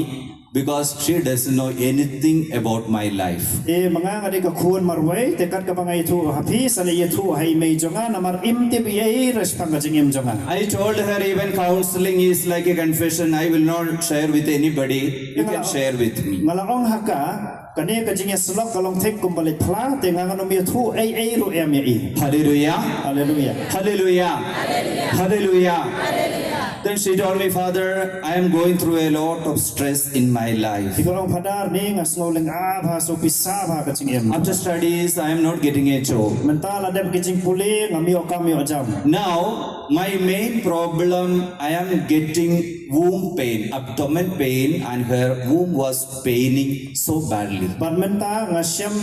because she doesn't know anything about my life. Te ma nga nga dei ka khun marwei, te kat kaba nga ïathuh ha phi, sa leit ïathuh ha i mei jong nga, namar im tip ei ei shaphang ka jingim jong nga. I told her, "Even counseling is like a confession. I will not share with anybody. You can share with me." Nga la ong ha ka, "Kane ka jingïasyllok ka long thik kumba leit phla, te nga ngan ym ïathuh ei ei ruh em ïa i." Hallelujah. Hallelujah. Hallelujah. Hallelujah. Then she told me, "Father, I am going through a lot of stress in my life. Te ka ong, "Father, ni nga sngew lynga bha, sngewpisa bha ka jingim. After studies, I am not getting a job. Mynta la dep ki jingpule, ngam ïoh kam ïoh jam. Now, my main problem, I am getting womb pain, abdomen pain, and her womb was paining so badly." Bad mynta nga shem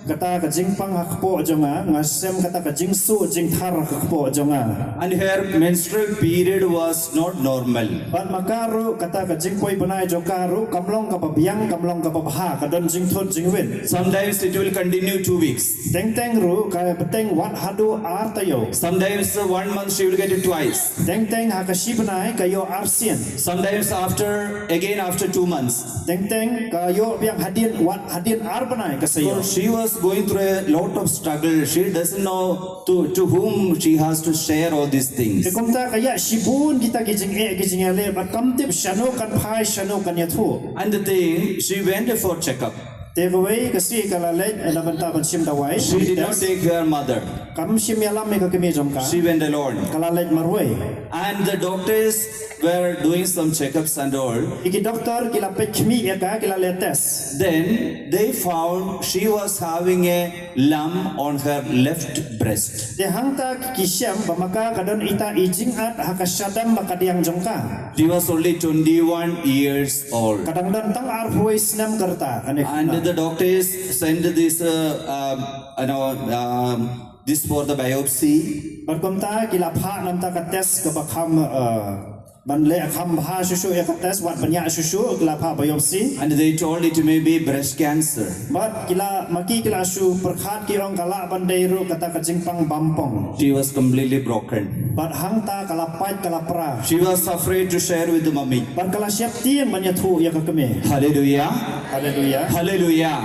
kata ka jingpang ha kpoh jong nga, nga shem kata ka jingsuh jingthar ha kpoh jong nga. And her menstrual period was not normal. Bad ma ka ruh kata ka jingpoi bnai jong ka ruh kam long kaba biang, kam long kaba bha, ka don jingthut jingwit. Sometimes it will continue two weeks. Teng teng ruh ka bteng wat haduh ar taïew. Sometimes, uh, one month she will get it twice. Teng teng ha ka shi bnai ka ïoh arsien. Sometimes after, again after two months. Teng teng ka ïoh biang hadien, wat hadien ar bnai ka sa ïoh. So she was going through a lot of struggle. She doesn't know to, to whom she has to share all these things. Te kumta ka ïa shibun kita ki jingeh ki jingïaleh, bad kam tip shano kan phai, shano kan ïathuh. And the thing, she went for checkup. Te kawei ka sngi ka la leit na bynta ban shim dawai. She did not take her mother. Kam shim ïalam ïa ka kmie jong ka. She went alone. Ka la leit marwei. And the doctors were doing some checkups and all. Ïa ki doktor ki la peit khmih ïa ka, ki la leh test. Then they found she was having a lump on her left breast. Te hangta ki shem ba ma ka ka don ita i jingat ha ka shadem ba kadiang jong ka. She was only twenty-one years old. Ka dang don tang arphew snem ka rta kane. And the doctors sent this, uh, um, you know, um, this for the biopsy. Bad kumta ki la phah na bynta ka test kaba kham, uh, ban leh kham bha shuh shuh ïa ka test, wat ban ïa shuh shuh, ki la phah biopsy. And they told it may be breast cancer. Bad ki la, ma ki ki la shu pyrkhat ki ong ka lah ban dei ruh kata ka jingpang bampong. She was completely broken. Bad hangta ka la pait ka la pra. She was afraid to share with the mommy. Bad ka la sheptieng ban ïathuh ïa ka kmie. Hallelujah. Hallelujah. Hallelujah.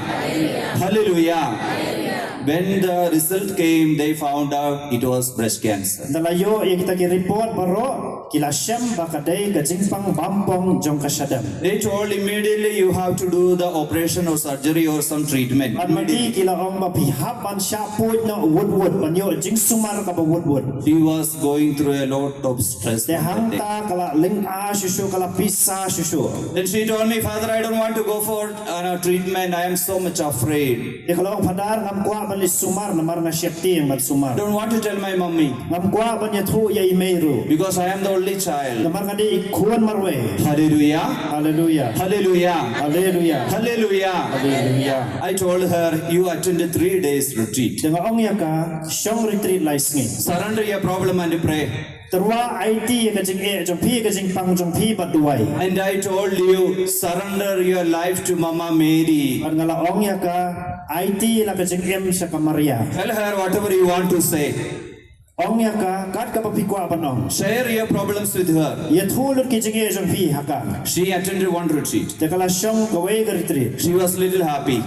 Hallelujah. When the result came, they found out it was breast cancer. Hynda la ïoh ïa kita ki report baroh, ki la shem ba ka dei ka jingpang bampong jong ka shadem. They told immediately you have to do the operation or surgery or some treatment. Bad ma ki ki la ong ba phi hap ban shah pud noh wut wut, ban ïoh jingsumar kaba wut wut. She was going through a lot of stress. Te hangta ka la lynga shuh shuh, ka la pisa shuh shuh. Then she told me, "Father, I don't want to go for, uh, treatment. I am so much afraid." Te ka la ong, "Father, ngam kwah ban leit sumar namar nga sheptieng ban sumar. Don't want to tell my mommy. Ngam kwah ban ïathuh ïa i mei ruh. Because I am the only child." Namar nga dei i khun marwei. Hallelujah. Hallelujah. Hallelujah. Hallelujah. Hallelujah. Hallelujah. I told her, "You attend a three days retreat. Te nga ong ïa ka, shong retreat lai sngi. Surrender your problem and pray. Tyrwa aiti ïa ka jingeh jong phi, ka jingpang jong phi bad duwai." And I told you, "Surrender your life to Mama Mary." Bad nga la ong ïa ka, aiti la ka jingim sha ka Maria. Tell her whatever you want to say. Ong ïa ka kat kaba phi kwah ban ong. Share your problems with her. Ïathuh lut ki jingeh jong phi ha ka. She attended one retreat. Te ka la shong kawei ka retreat. She was little happy.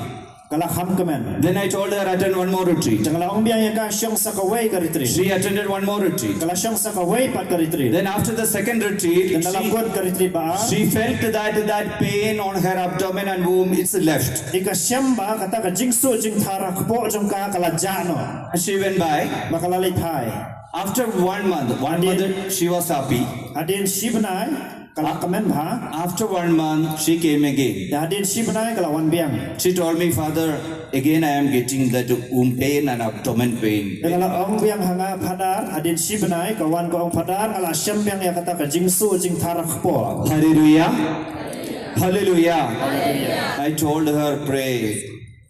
Ka la kham kmen. Then I told her, "Attend one more retreat." Te nga la ong biang ïa ka, shong sa kawei ka retreat. She attended one more retreat. Ka la shong sa kawei pat ka retreat. Then after the second retreat, te haba la kut ka retreat ba ar, she felt that that pain on her abdomen and womb, it's left. Te ka shem ba kata ka jingsuh jingthar ha kpoh jong ka ka la jah noh. She went by. Ba ka la leit phai. After one month, one month she was happy. Hadien shi bnai ka la kmen bha. After one month, she came again. Hadien shi bnai ka la wan biang. She told me, "Father, again I am getting that womb pain and abdomen pain." Te ka la ong biang ha nga, Phadar, hadien shi bnai ka wan ka ong, Phadar, nga la shem biang ïa kata ka jingsuh jingthar ha kpoh. Hallelujah. Hallelujah. I told her, "Pray."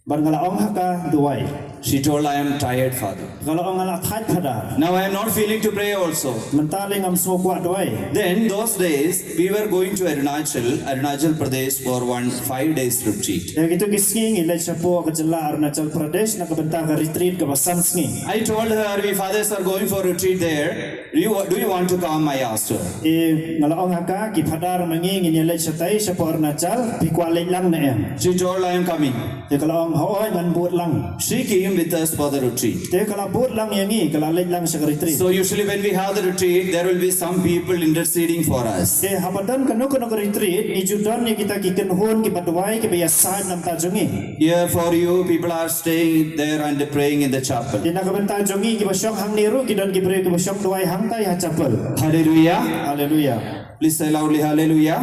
Bad nga la ong ha ka, "Duwai." She told, "I am tired, Father." Ka la ong, "Nga la thait, Phadar. Now I am not feeling to pray also." Mynta lei ngam sngew kwah duwai. Then those days we were going to Arunachal, Arunachal Pradesh for one five days retreat. Ïa kito ki sngi ngi leit shapoh ka jylla Arunachal Pradesh na ka bynta ka retreat kaba san sngi. I told her, "We fathers are going for retreat there. Do you, do you want to come?" I asked her. Te nga la ong ha ka, "Ki Phadar ma ngi ngin ïa leit shatei shapoh Arunachal, phi kwah leit lang ne em?" She told, "I am coming." Te ka la ong, "Hooid, ngan bud lang." She came with us for the retreat. Te ka la bud lang ïa ngi, ka la leit lang sha ka retreat. So usually when we have the retreat, there will be some people interceding for us. Te haba don kano kano ka retreat, ngi ju don ïa kita ki kynhun kiba duwai kiba ïasaid na ka bynta jong ngi. Here for you, people are staying there and praying in the chapel. Te na ka bynta jong ngi kiba shong hangne ruh ki don ki briew kiba shong duwai hangtai ha chapel. Hallelujah. Hallelujah. Please say loudly, "Hallelujah."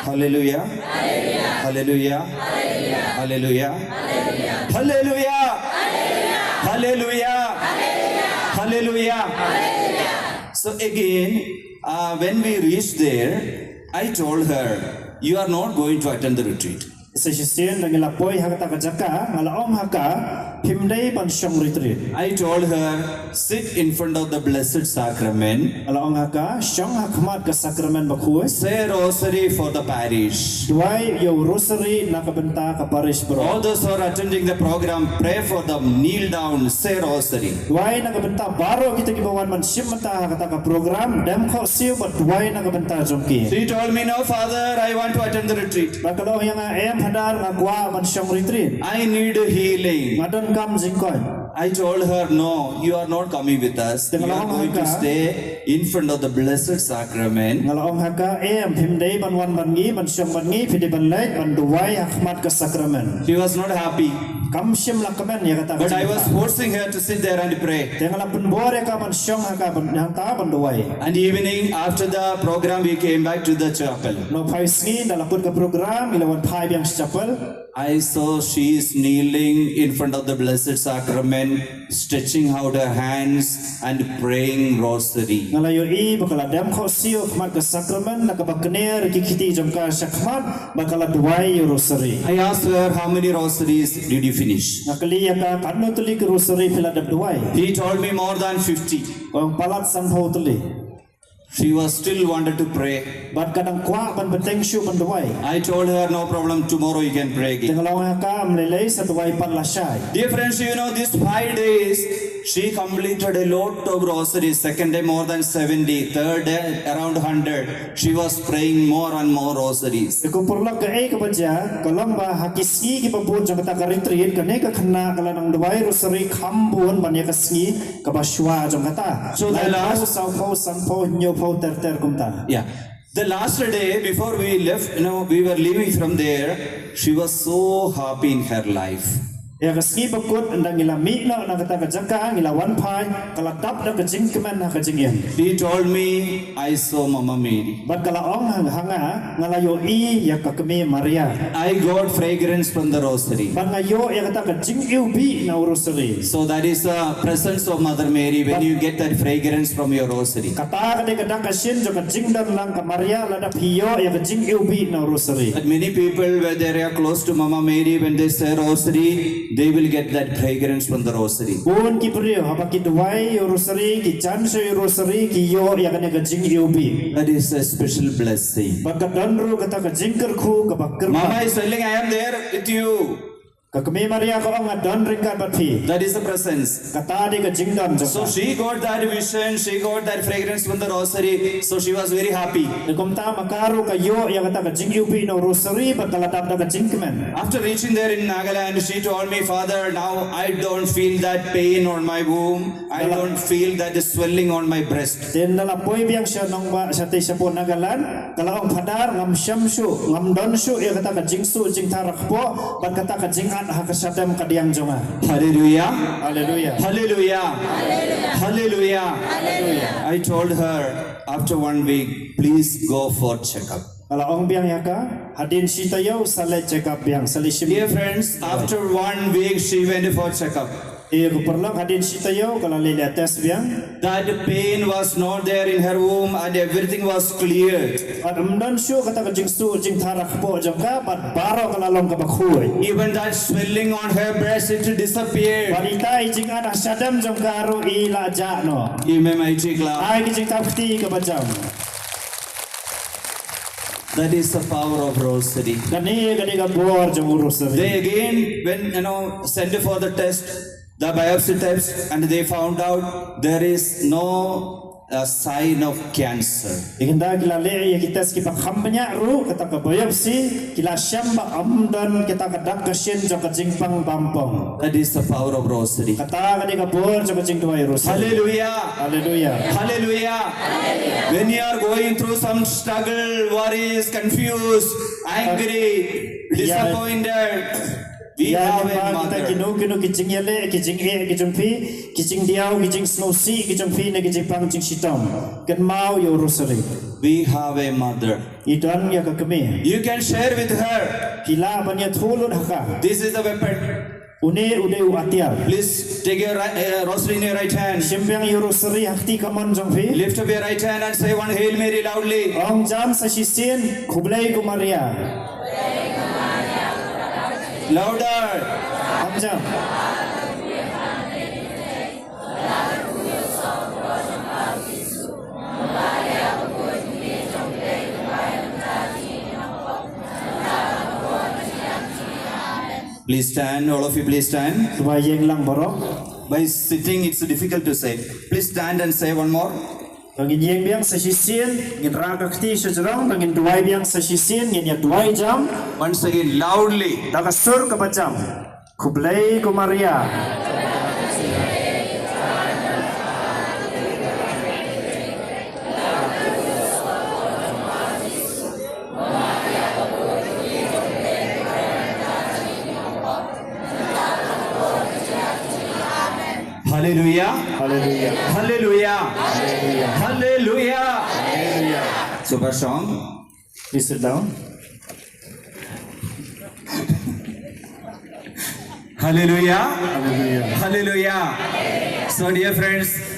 Hallelujah. Hallelujah. Hallelujah. Hallelujah. So again, uh, when we reached there, I told her, "You are not going to attend the retreat." Sa shisien da ngi la poi ha kata ka jaka, nga la ong ha ka, "Phim dei ban shong retreat." I told her, "Sit in front of the Blessed Sacrament. Nga la ong ha ka, "Shong ha khmat ka Sakramen Bakhuid. Say rosary for the parish. Duwai ïa u rosary na ka bynta ka parish baroh. All those who are attending the program, pray for them. Kneel down, say rosary." Duwai na ka bynta baroh kita kiba wan ban shim bynta ha kata ka program, dem khohsiew bad duwai na ka bynta jong ki. She told me, "No, Father, I want to attend the retreat." Bad ka la ong ïa nga, "Em, Phadar, nga kwah ban shong retreat. I need a healing." Nga donkam jingkoit. I told her, "No, you are not coming with us. You are going to stay in front of the Blessed Sacrament." Nga la ong ha ka, "Em, phim dei ban wan bad ngi, ban shong bad ngi, phi dei ban leit ban duwai ha khmat ka Sakramen." She was not happy. Kam shym la kmen ïa kata ka jingkha. But I was forcing her to sit there and pray. Te nga la pynbor ïa ka ban shong ha ka ban, hangta ban duwai. And evening after the program, we came back to the chapel. Nongphai sngi, da la kut ka program, ngi la wan phai biang sha chapel. I saw she is kneeling in front of the Blessed Sacrament, stretching out her hands and praying rosary. Nga la ïohi ba ka la dem khohsiew ha khmat ka Sakramen, da kaba kner ki kti jong ka sha khmat, ba ka la duwai ïa u rosary. I asked her, "How many rosaries did you finish?" Nga kylli ïa ka, "Katno tylli ki rosary phi la dep duwai?" He told me, "More than fifty." Ka ong, "Palat sanphew tylli." She was still wanted to pray. Bad ka dang kwah ban bteng shuh ban duwai. I told her, "No problem, tomorrow you can pray again." Te nga la ong ha ka, "Ym lei lei, sa duwai pat lashai." Dear friends, you know, these five days, she completed a lot of rosaries. Second day, more than seventy. Third day, around hundred. She was praying more and more rosaries. Te ko paralok, kaei kaba jia, ka long ba ha ki sngi kiba bud jong kata ka retreat, kane ka khynnah ka la nang duwai rosary kham bun ban ïa ka sngi kaba shuwa jong kata. So the last, laiphew, sawphew, sanphew, hynñiewphew, ter ter kumta. Yeah. The last day before we left, you know, we were leaving from there, she was so happy in her life. Ïa ka sngi ba kut, ynda ngi la mih noh na kata ka jaka, ngi la wan phai, ka la dap da ka jingkmen ha ka jingim. She told me, "I saw Mama Mary." Bad ka la ong ha, ha nga, "Nga la ïohi ïa ka Kmie Maria. I got fragrance from the rosary." Bad nga ïoh ïa kata ka jingiwbih na u rosary. So that is the presence of Mother Mary, when you get that fragrance from your rosary. Kata ka dei ka dak ka shin jong ka jingdon lang ka Maria, lada phi ïoh ïa ka jingiwbih na u rosary. But many people, when they are close to Mama Mary, when they say rosary, they will get that fragrance from the rosary. Bun ki briew, haba ki duwai ïa u rosary, ki jan sha ïa u rosary, ki ïoh ïa kane ka jingiwbih. That is a special blessing. Bad ka don ruh kata ka jingkyrkhu kaba kyrpang. Mama is telling, "I am there with you." Ka kmie Maria ka ong, nga don ryngkat bad phi. That is the presence. Kata dei ka jingdon jong ka. So she got that vision, she got that fragrance from the rosary, so she was very happy. Te kumta ma ka ruh ka ïoh ïa kata ka jingiwbih na u rosary bad ka la dap da ka jingkmen. After reaching there in Nagaland, she told me, "Father, now I don't feel that pain on my womb. I don't feel that swelling on my breast." Te ynda la poi biang sha nongbah shatei shapoh Nagaland, ka la ong, "Phadar, ngam shem shuh, ngam don shuh ïa kata ka jingsuh jingthar ha kpoh bad kata ka jingat ha ka shadem kadiang jong nga." Hallelujah. Hallelujah. Hallelujah. Hallelujah. Hallelujah. I told her, "After one week, please go for checkup." Ka la ong biang ïa ka, "Hadien shi taïew sa leit checkup biang, sa leit shim." Dear friends, after one week, she went for checkup. Ïa ko paralok, hadien shi taïew ka la leit leh test biang. That pain was not there in her womb and everything was cleared. Bad ym don shuh kata ka jingsuh jingthar ha kpoh jong ka, bad baroh ka la long kaba khuid. Even that swelling on her breast, it disappeared. Bad ita i jingat ha shadem jong ka ruh i la jah noh. Give me mighty clap. Ai ki jingthap kti kaba jam. That is the power of rosary. Kane ka dei ka bor jong u rosary. They again, when, you know, sent for the test, the biopsy test, and they found out there is no, uh, sign of cancer. Te ynda ki la leh ïa ki test kiba kham bniah ruh, kata ka biopsy, ki la shem ba ym don kata ka dak ka shin jong ka jingpang bampong. That is the power of rosary. Kata ka dei ka bor jong ka jingduwai rosary. Hallelujah. Hallelujah. Hallelujah. When you are going through some struggle, worries, confused, angry, disappointed, we have a mother. Ïa, ïa, kino kino ki jingïaleh, ki jingeh ki jong phi, ki jingdiaw, ki jingsngewsih ki jong phi, ne ki jingpang jingshitom, kynmaw ïa u rosary. We have a mother. I don ïa ka kmie. You can share with her. Phi lah ban ïathuh lut ha ka. This is the weapon. Une u dei u atiar. Please take your ri-, uh, rosary in your right hand. Shim biang ïa u rosary ha kti kamon jong phi. Lift up your right hand and say one Hail Mary loudly. Ong jam sa shisien, Khublei ko Maria. Louder. Ong jam. Please stand, all of you, please stand. Duwai ïeng lang baroh. By sitting, it's difficult to say. Please stand and say one more. Ba ngin ïeng biang sa shisien, ngin rah ka kti sha jrong, ba ngin duwai biang sa shisien, ngin ïa duwai jam. Once again, loudly. Da ka sur kaba jam. Khublei ko Maria. Hallelujah. Hallelujah. Hallelujah. Hallelujah. Hallelujah. Hallelujah. Super song. Please sit down. Hallelujah. Hallelujah. Hallelujah. So, dear friends,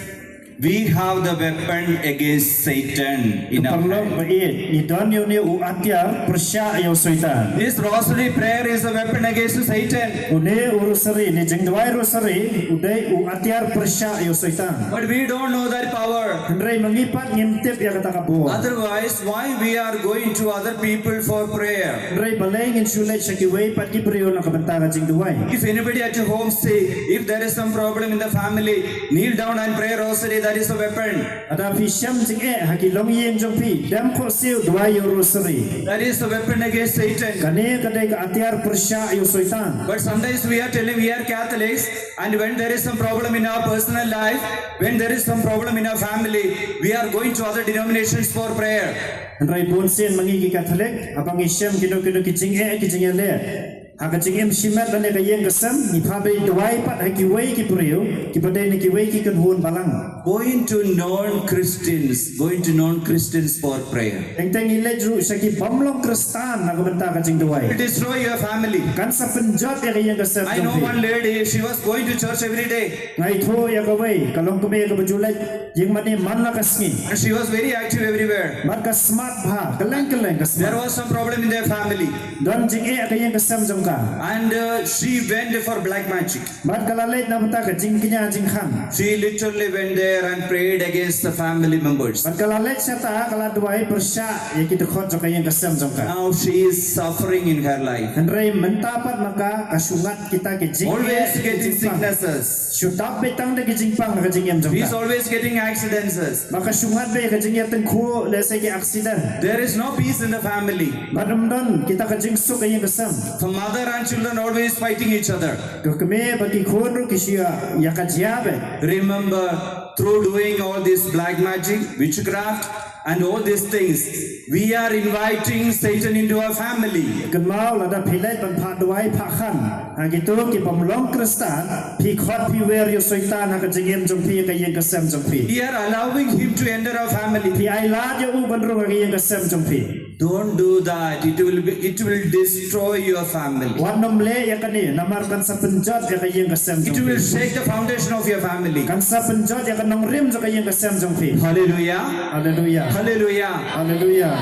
we have the weapon against Satan in our hand. Paralok ba ïeit, ngi don ïa une u atiar pyrshah ïa u Soitan. This rosary prayer is a weapon against Satan. Une u rosary, une jingduwai rosary, u dei u atiar pyrshah ïa u Soitan. But we don't know that power. Hynrei ma ngi pat ngim tip ïa kata ka bor. Otherwise, why we are going to other people for prayer? Hynrei balei ngin shu leit sha kiwei pat ki briew na ka bynta ka jingduwai? If anybody at your home say, if there is some problem in the family, kneel down and pray rosary, that is a weapon. Lada phi shem jingeh ha ki longïing jong phi, dem khohsiew duwai ïa u rosary. That is a weapon against Satan. Kane ka dei ka atiar pyrshah ïa u Soitan. But sometimes we are telling we are Catholics, and when there is some problem in our personal life, when there is some problem in our family, we are going to other denominations for prayer. Hynrei bun sien ma ngi ki Katholik, haba ngi shem kino kino ki jingeh ki jingïaleh ha ka jingim shimet lane ka ïing ka sem, ngi phah beit duwai pat ha kiwei ki briew kiba dei na kiwei ki kynhun balang. Going to non-Christians, going to non-Christians for prayer. Teng teng ngi leit ruh sha ki bym long Khristan na ka bynta ka jingduwai. It destroy your family. Kan sa pynjot ïa ka ïing ka sem jong phi. I know one lady, she was going to church every day. Nga ithuh ïa kawei ka longkmie kaba ju leit ïing mane man la ka sngi. And she was very active everywhere. Bad ka smat bha kylleng kylleng ka smat. There was some problem in their family. Don jingeh ha ka ïing ka sem jong ka. And, uh, she went for black magic. Bad ka la leit na bynta ka jingkñia jingkhang. She literally went there. and prayed against the family members. Bad ka la leit shata, ka la duwai pyrshah ïa ki dkhot jong ka ïing ka sem jong ka. Now she is suffering in her life. Hynrei mynta pat ma ka, ka shu ngat kita ki jing Always ki getting jingpang. Sicknesses. Shu dap beit tang da ki jingpang ha ka jingim jong ka. He is always getting accidents. Ma ka shu ngat beit ka jingïatyngkhuh lehse ki accident. There is no peace in the family. Bad ym don kita ka jingsuk ha ïing ka sem. The mother and children always fighting each other. Ka kmie bad ki khun ruh ki shu ïa, ïa ka jia beit. Remember, through doing all this black magic, witchcraft, and all these things, we are inviting Satan into our family. Kynmaw, lada phi leit ban phah duwai phah khan ha kito ki bym long Khristan, phi khot phi wer ïa u Soitan ha ka jingim jong phi, ka ïing ka sem jong phi. We are allowing him to enter our family. Phi ai lad ïa u ban rung ha ka ïing ka sem jong phi. Don't do that. It will be, it will destroy your family. Wat nym leh ïa kane, namar kan sa pynjot ïa ka ïing ka sem jong phi. It will shake the foundation of your family. Kan sa pynjot ïa ka nongrim jong ka ïing ka sem jong phi. Hallelujah. Hallelujah. Hallelujah. Hallelujah.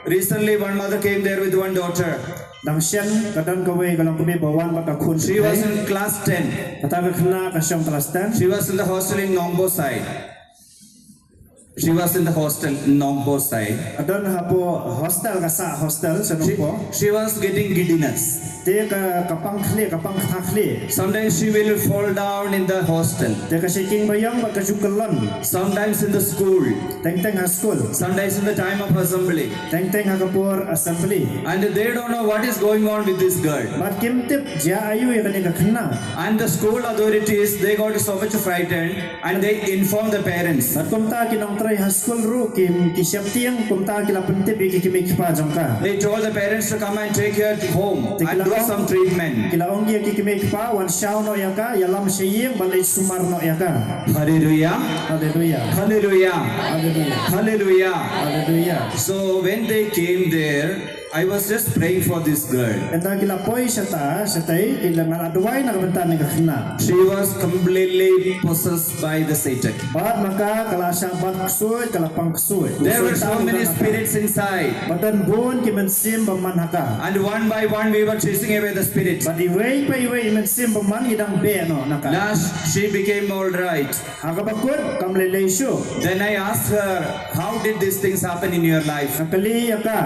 Recently, one mother came there with one daughter. Dang shen ka don kawei ka longkmie ba wan bad ka khun. She was in class ten. Kata ka khynnah ka shong class ten. She was in the hostel in Nongpoh side. She was in the hostel in Nongpoh side. Ka don hapoh hostel, ka sah hostel sha Nongpoh. She was getting giddiness. Te ka, ka pang khlieh, ka pang ktha khlieh. Sometimes she will fall down in the hostel. Te ka shah king ba ïong bad ka ju kyllon. Sometimes in the school. Teng teng ha skul. Sometimes in the time of assembly. Teng teng ha ka por assembly. And they don't know what is going on with this girl. Bad kim tip jia aïu ïa kane ka khynnah. And the school authorities, they got so much frightened and they informed the parents. Bad kumta ki nongtrei ha skul ruh ki, ki sheptieng, kumta ki la pyntip ïa ki kmie ki kpa jong ka. They told the parents to come and take her to home and do some treatment. Ki la ong ïa ki kmie ki kpa, wan shaw noh ïa ka, ïalam sha ïing, ban leit sumar noh ïa ka. Hallelujah. Hallelujah. Hallelujah. Hallelujah. Hallelujah. Hallelujah. So when they came there, I was just praying for this girl. Ynda ki la poi shata, shatai, ki la, nga la duwai na ka bynta kane ka khynnah. She was completely possessed by the Satan. Bad ma ka, ka la shah bat ksuid, ka la pang ksuid. There were so many spirits inside. Bad don bun ki mynsiem bymman ha ka. And one by one we were chasing away the spirits. Bad iwei pa iwei i mynsiem bymman i dang beh noh na ka. Last, she became all right. Ha kaba kut kam lei lei shuh. Then I asked her, "How did these things happen in your life?" Nga kylli ïa ka,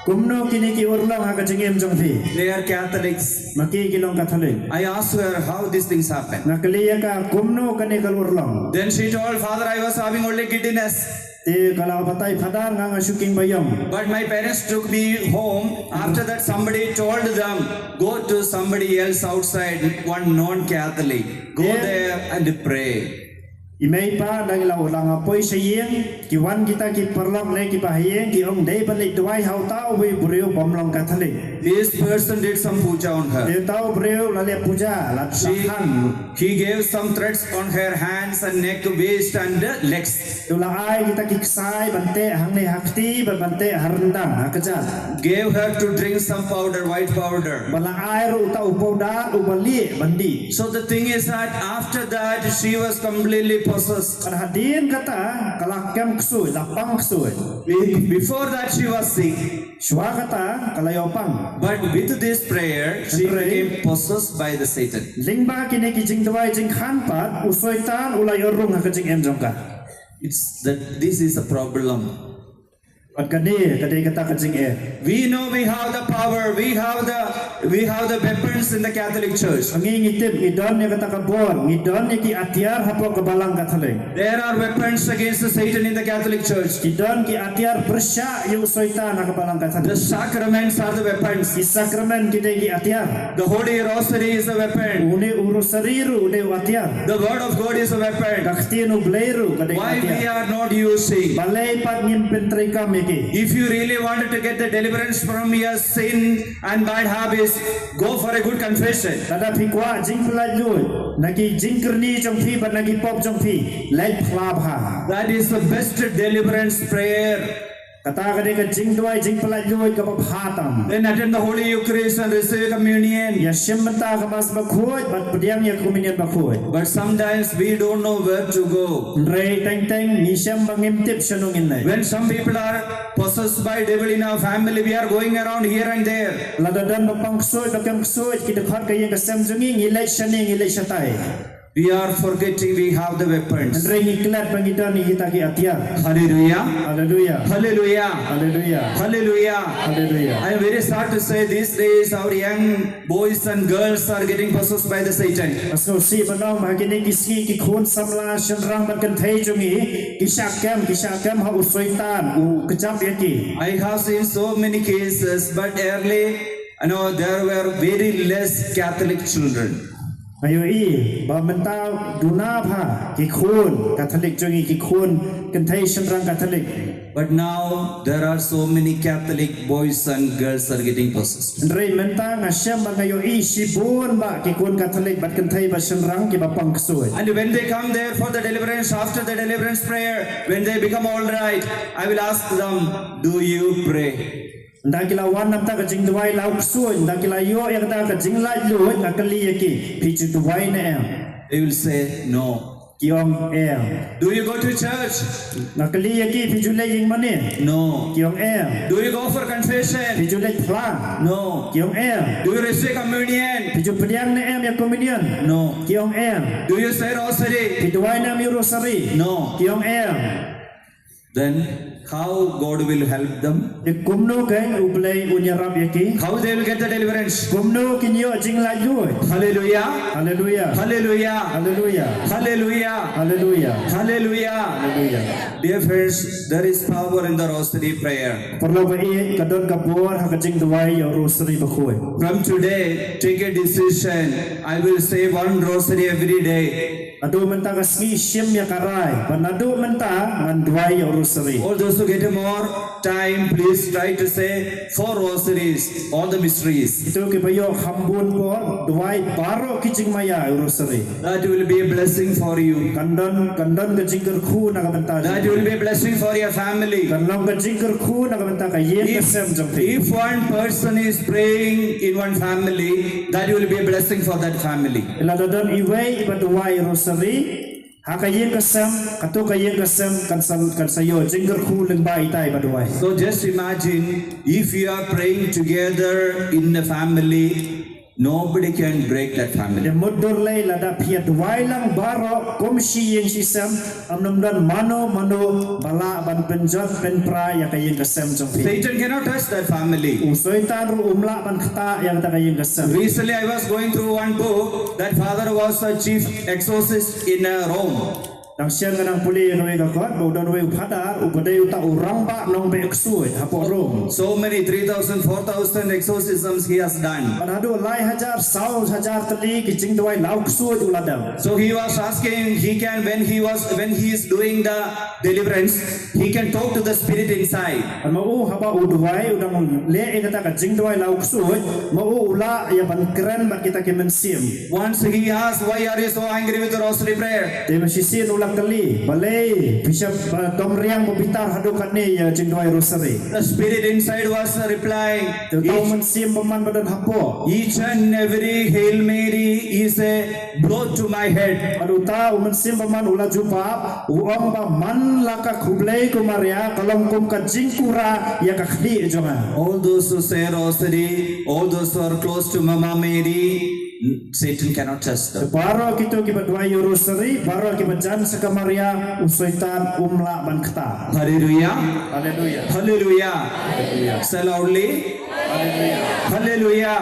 kumno kine ki urlong ha ka jingim jong phi? They are Catholics. Ma ki ki long Katholik. I asked her how these things happen. Nga kylli ïa ka kumno kane ka urlong. Then she told, "Father, I was having only giddiness." Te ka la batai, "Father, nga nga shu king ba ïong." But my parents took me home. After that, somebody told them, "Go to somebody else outside, one non-Catholic. Go there and pray." I mei pa dang la u la nga poi sha ïing, ki wan kita ki paralok ne ki ba ha ïing, ki ong dei ban leit duwai ha uta u briew bym long Katholik. This person did some puja on her. Te uta u briew la leh puja, la, la khan. He gave some threats on her hands and neck, waist and the legs. Te u la ai kita ki ksai ban teh hangne ha kti, ban, ban teh ha ryndang, ha kjat. Gave her to drink some powder, white powder. Ba la ai ruh uta u powder u ba lieh ban dih. So the thing is that after that she was completely possessed. Bad hadien kata ka la kem ksuid, la pang ksuid. Be-, before that she was sick. Shuwa kata ka la ïoh pang. But with this prayer, she became possessed by the Satan. Lyngba kine ki jingduwai jingkhan pat, u Soitan u la ïoh rung ha ka jingim jong ka. It's that this is a problem. Bad kane ka dei kata ka jingeh. We know we have the power, we have the, we have the weapons in the Catholic Church. Ngi, ngi tip, ngi don ïa kata ka bor, ngi don ïa ki atiar hapoh ka Balang Katholik. There are weapons against the Satan in the Catholic Church. Ki don ki atiar pyrshah ïa u Soitan ha ka Balang Katholik. The sacraments are the weapons. Ki sakramen ki dei ki atiar. The Holy Rosary is a weapon. Une u Rosary ruh u dei u atiar. The word of God is a weapon. Ka ktien u Blei ruh ka dei ka atiar. Why we are not using? Balei pat ngim pyntreikam ïa ki? If you really wanted to get the deliverance from your sin and bad habits, go for a good confession. Lada phi kwah jingpyllait luid na ki jingkyrni jong phi bad na ki pop jong phi, leit phla bha. That is the best deliverance prayer. Kata ka dei ka jingduwai jingpyllait luid kaba bha tam. Then attend the Holy Eucharist and receive communion. Ïa shim bynta ka Mass Bakhuid bad pdiang ïa ka Communion Bakhuid. But sometimes we don't know where to go. Hynrei teng teng ngi shem ba ngim tip shano ngin leit. When some people are possessed by devil in our family, we are going around here and there. Lada don ba pang ksuid ba kem ksuid ki dkhot ka ïing ka sem jong ngi, ngi leit shane ngi leit shatai. We are forgetting we have the weapons. Hynrei ngi klet ba ngi don ïa kita ki atiar. Hallelujah. Haleluya. Hallelujah. Haleluya. Hallelujah. Haleluya. I'm very sad to say these days our young boys and girls are getting possessed by the Satan. Nga sngewsih ban ong ba ha kine ki sngi ki khun samla shynrang bad kynthei jong ngi ki shah kem, ki shah kem ha u Soitan u kjap ïa ki. I have seen so many cases, but early, you know, there were very less Catholic children. Nga ïohi ba mynta duna bha ki khun Katholik jong ngi, ki khun kynthei shynrang Katholik. But now there are so many Catholic boys and girls are getting possessed. Hynrei mynta nga shem ba nga ïohi shibun ba ki khun Katholik bad kynthei bad shynrang kiba pang ksuid. And when they come there for the deliverance, after the deliverance prayer, when they become all right, I will ask them, "Do you pray?" Ynda ki la wan namar ka jingduwai law ksuid, ynda ki la ïoh ïa kata ka jinglaitluid, nga kylli ïa ki, phi ju duwai ne em? They will say, "No." Ki ong em. "Do you go to church?" Nga kylli ïa ki, phi ju leit ïing mane? "No." Ki ong em. "Do you go for confession?" Phi ju leit phlang? "No." Ki ong em. "Do you receive communion?" Phi ju pdiang ne em ïa communion? "No." Ki ong em. "Do you say rosary?" Phi duwai ne em ïa u rosary? "No." Ki ong em. Then how God will help them? Te kumno kein U Blei un ïarap ïa ki? How they will get the deliverance? Kumno kin ïoh jinglaitluid? Hallelujah. Haleluya. Hallelujah. Haleluya. Hallelujah. Haleluya. Hallelujah. Haleluya. Dear friends, there is power in the rosary prayer. Paralok baieit, ka don ka bor ha ka jingduwai ïa u rosary bakhuid. From today, take a decision. I will say one rosary every day. Naduh mynta ka sngi shim ïa ka rai ba naduh mynta ngan duwai ïa u rosary. All those who get more time, please try to say four rosaries, all the mysteries. Kito kiba ïoh kham bun por, duwai baroh ki jingmaïa ïa u rosary. That will be a blessing for you. Kan don, kan don ka jingkyrkhu na ka bynta jong phi. That will be a blessing for your family. Kan long ka jingkyrkhu na ka bynta ka ïing ka sem jong phi. If one person is praying in one family, that will be a blessing for that family. Lada don iwei iba duwai rosary ha ka ïing ka sem, kato ka ïing ka sem kan sa, kan sa ïoh jingkyrkhu lyngba itai iba duwai. So just imagine, if you are praying together in a family, nobody can break that family. Te mutdur lei, lada phi ïa duwai lang baroh kum shi ïing shi sem, ym don mano mano ba lah ban pynjot pynpra ïa ka ïing ka sem jong phi. Satan cannot touch that family. U Soitan ruh um lah ban ktah ïa kata ka ïing ka sem. Recently, I was going through one book that father was a chief exorcist in uh, Rome. Dang shen nga dang pule ïa kawei ka kot ba u don uwei u phadar uba dei uta u rangbah nongbeh ksuid hapoh Rome. So many, three thousand, four thousand exorcisms he has done. Bad haduh lai hajar, saw hajar tylli ki jingduwai law ksuid u la dem. So he was asking, he can, when he was, when he is doing the deliverance, he can talk to the spirit inside. Bad ma u haba u duwai, u dang leh ïa kata ka jingduwai law ksuid, ma u u lah ïa ban kren bad kita ki mynsiem. Once he asked, "Why are you so angry with the rosary prayer?" Te ma shisien u la kylli, balei phi shah ba dom riang ba bitar haduh katne ïa jingduwai rosary? The spirit inside was replying, Te uta u mynsiem bymman ba don hapoh. "Each and every Hail Mary is a blow to my head." Bad uta u mynsiem bymman u la jubab, u ong ba man la ka Khublei ko Maria ka long kum ka jingkura ïa ka khlieh jong nga. All those who say rosary, all those who are close to Mama Mary, Satan cannot touch them. Baroh kito kiba duwai ïa u rosary, baroh kiba jan sha ka Maria, u Soitan um lah ban ktah. Hallelujah. Haleluya. Hallelujah. Haleluya. Say loudly. Haleluya. Hallelujah.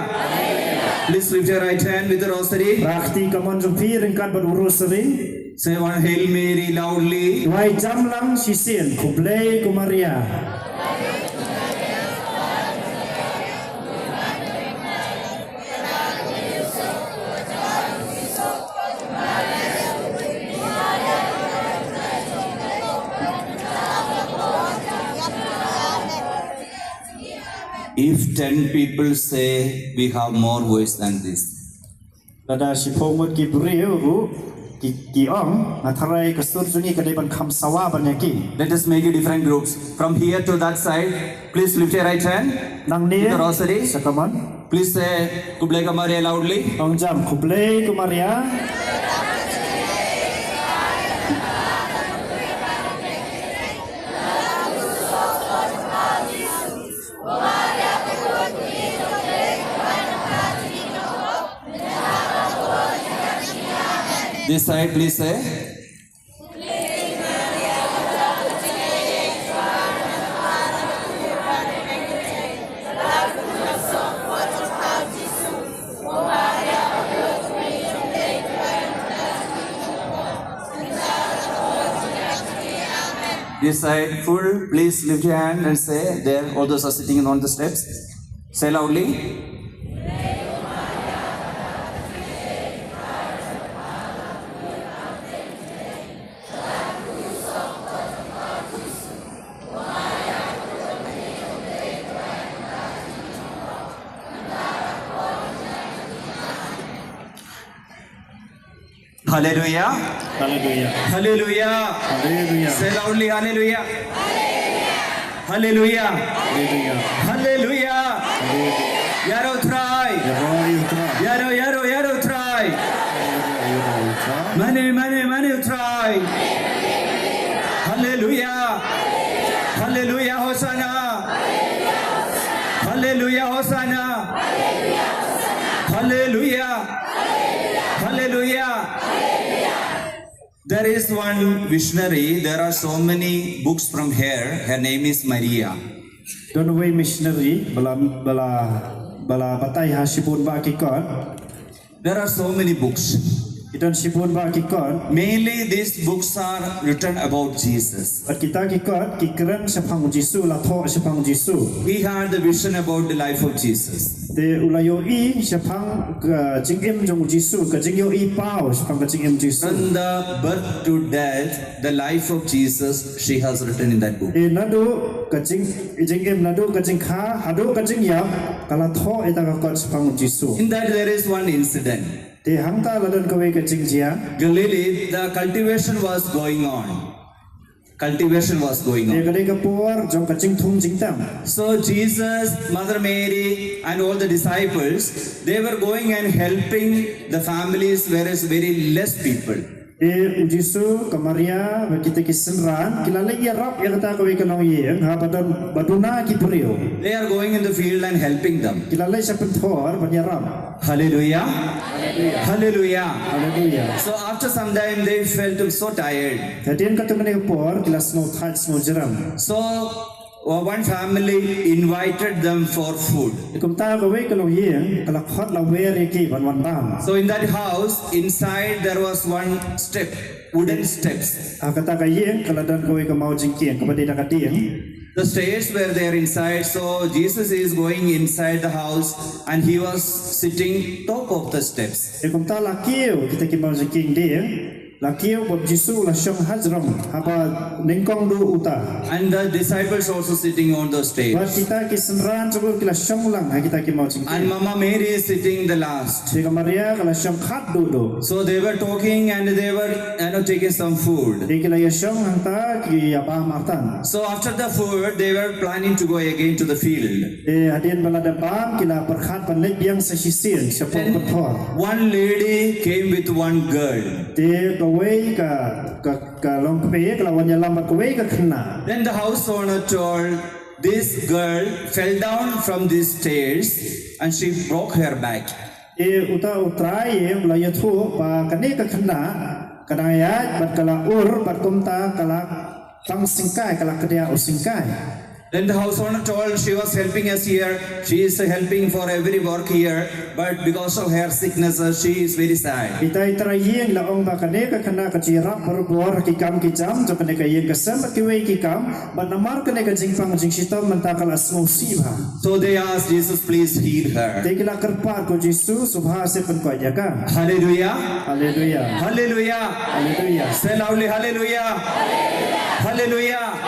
Please lift your right hand with the rosary. Rah kti kamon jong phi ryngkat bad u rosary. Say one Hail Mary loudly. Duwai jam lang shisien, Khublei ko Maria. If ten people say we have more voice than this, Lada shiphew ngut ki briew ruh ki, ki ong, nga tharai ka sur jong ngi ka dei ban kham sawa ban ïa ki. Let us make it different groups. From here to that side, please lift your right hand. Nangne, With the rosary. sa kamon. Please say Khublei ko Maria loudly. Ong jam, Khublei ko Maria. This side, please say. This side, full, please lift your hand and say, there, all those are sitting on the steps. Say loudly. Hallelujah. Hallelujah. Hallelujah. Hallelujah. Say loudly, hallelujah. Hallelujah. Hallelujah. Hallelujah. Hallelujah. Ïaroh U Trai. Ïaroh U Trai. Ïaroh, ïaroh, ïaroh U Trai. Ïaroh U Trai. Mane, mane, mane U Trai. Hallelujah. Hallelujah, Hosanna. Hallelujah, Hosanna. Hallelujah. Hallelujah. There is one visionary. There are so many books from here. Her name is Maria. Don uwei missionary ba la, ba la, ba la batai ha shibun bah ki kot. There are so many books. Ki don shibun bah ki kot. Mainly, these books are written about Jesus. Bad kita ki kot ki kren shaphang Jisu, la thoh shaphang Jisu. He had the vision about the life of Jesus. Te u la ïohi shaphang ka jingim jong Jisu, ka jingïohi paw shaphang ka jingim Jisu. From the birth to death, the life of Jesus, she has written in that book. Eh, naduh ka jing, jingim, naduh ka jingkha haduh ka jingïap, ka la thoh ïa kata ka kot shaphang Jisu. In that, there is one incident. Te hangta la don kawei ka jingjia. Galilee, the cultivation was going on. Cultivation was going on. Te ka dei ka por jong ka jingthung jingtang. So Jesus, Mother Mary, and all the disciples, they were going and helping the families where is very less people. Te u Jisu, ka Maria, bad kita ki synran, ki la leit ïarap ïa kata kawei ka longïing, ha ba don, ba duna ki briew. They are going in the field and helping them. Ki la leit sha pynthor ban ïarap. Hallelujah. Hallelujah. Hallelujah. Hallelujah. So after some time they felt so tired. Hadien katto katne ka por ki la sngew thait sngew jrem. So uh, one family invited them for food. Te kumta kawei ka longïing ka la khot la wer ïa ki ban wan bam. So in that house, inside there was one step, wooden steps. Ha kata ka ïing ka la don kawei ka maw jingkieng kaba dei da ka dieng. The stairs were there inside, so Jesus is going inside the house and he was sitting top of the steps. Te kumta la kiew kita ki maw jingkieng dieng, la kiew bad u Jisu u la shong hajrong haba nyngkong duh uta. And the disciples also sitting on those stairs. Bad kita ki synran jong u ki la shong lang ha kita ki maw jingkieng. And Mama Mary is sitting the last. Te ka Maria ka la shong khatduh duh. So they were talking and they were, you know, taking some food. Te ki la ïa shong hangta ki ïa bam artat. So after the food, they were planning to go again to the field. Te hadien ba la dep bam ki la pyrkhat ban leit biang sa shisien shapoh pynthor. One lady came with one girl. Te kawei ka, ka, ka longkmie ka la wan ïalam bad kawei ka khynnah. Then the house owner told, this girl fell down from these stairs and she broke her back. Te uta u trai ïing u la ïathuh ba kane ka khynnah ka dang ïaid bad ka la ur bad kumta ka la pang syngkai, ka la kdiah u syngkai. Then the house owner told, she was helping us here, she is helping for every work here, but because of her sickness, uh, she is very sad. Te uta u trai ïing u la ong ba kane ka khynnah ka ju ïarap barabor ha ki kam ki jam jong kane ka ïing ka sem bad kiwei ki kam, bad namar kane ka jingpang jingshitom mynta ka la sngewsih bha. So they asked Jesus, please heal her. Te ki la kyrpad ko Jisu, sngewbha sa pynkoit ïa ka. Hallelujah. Hallelujah. Hallelujah. Hallelujah. Say loudly, hallelujah. Hallelujah.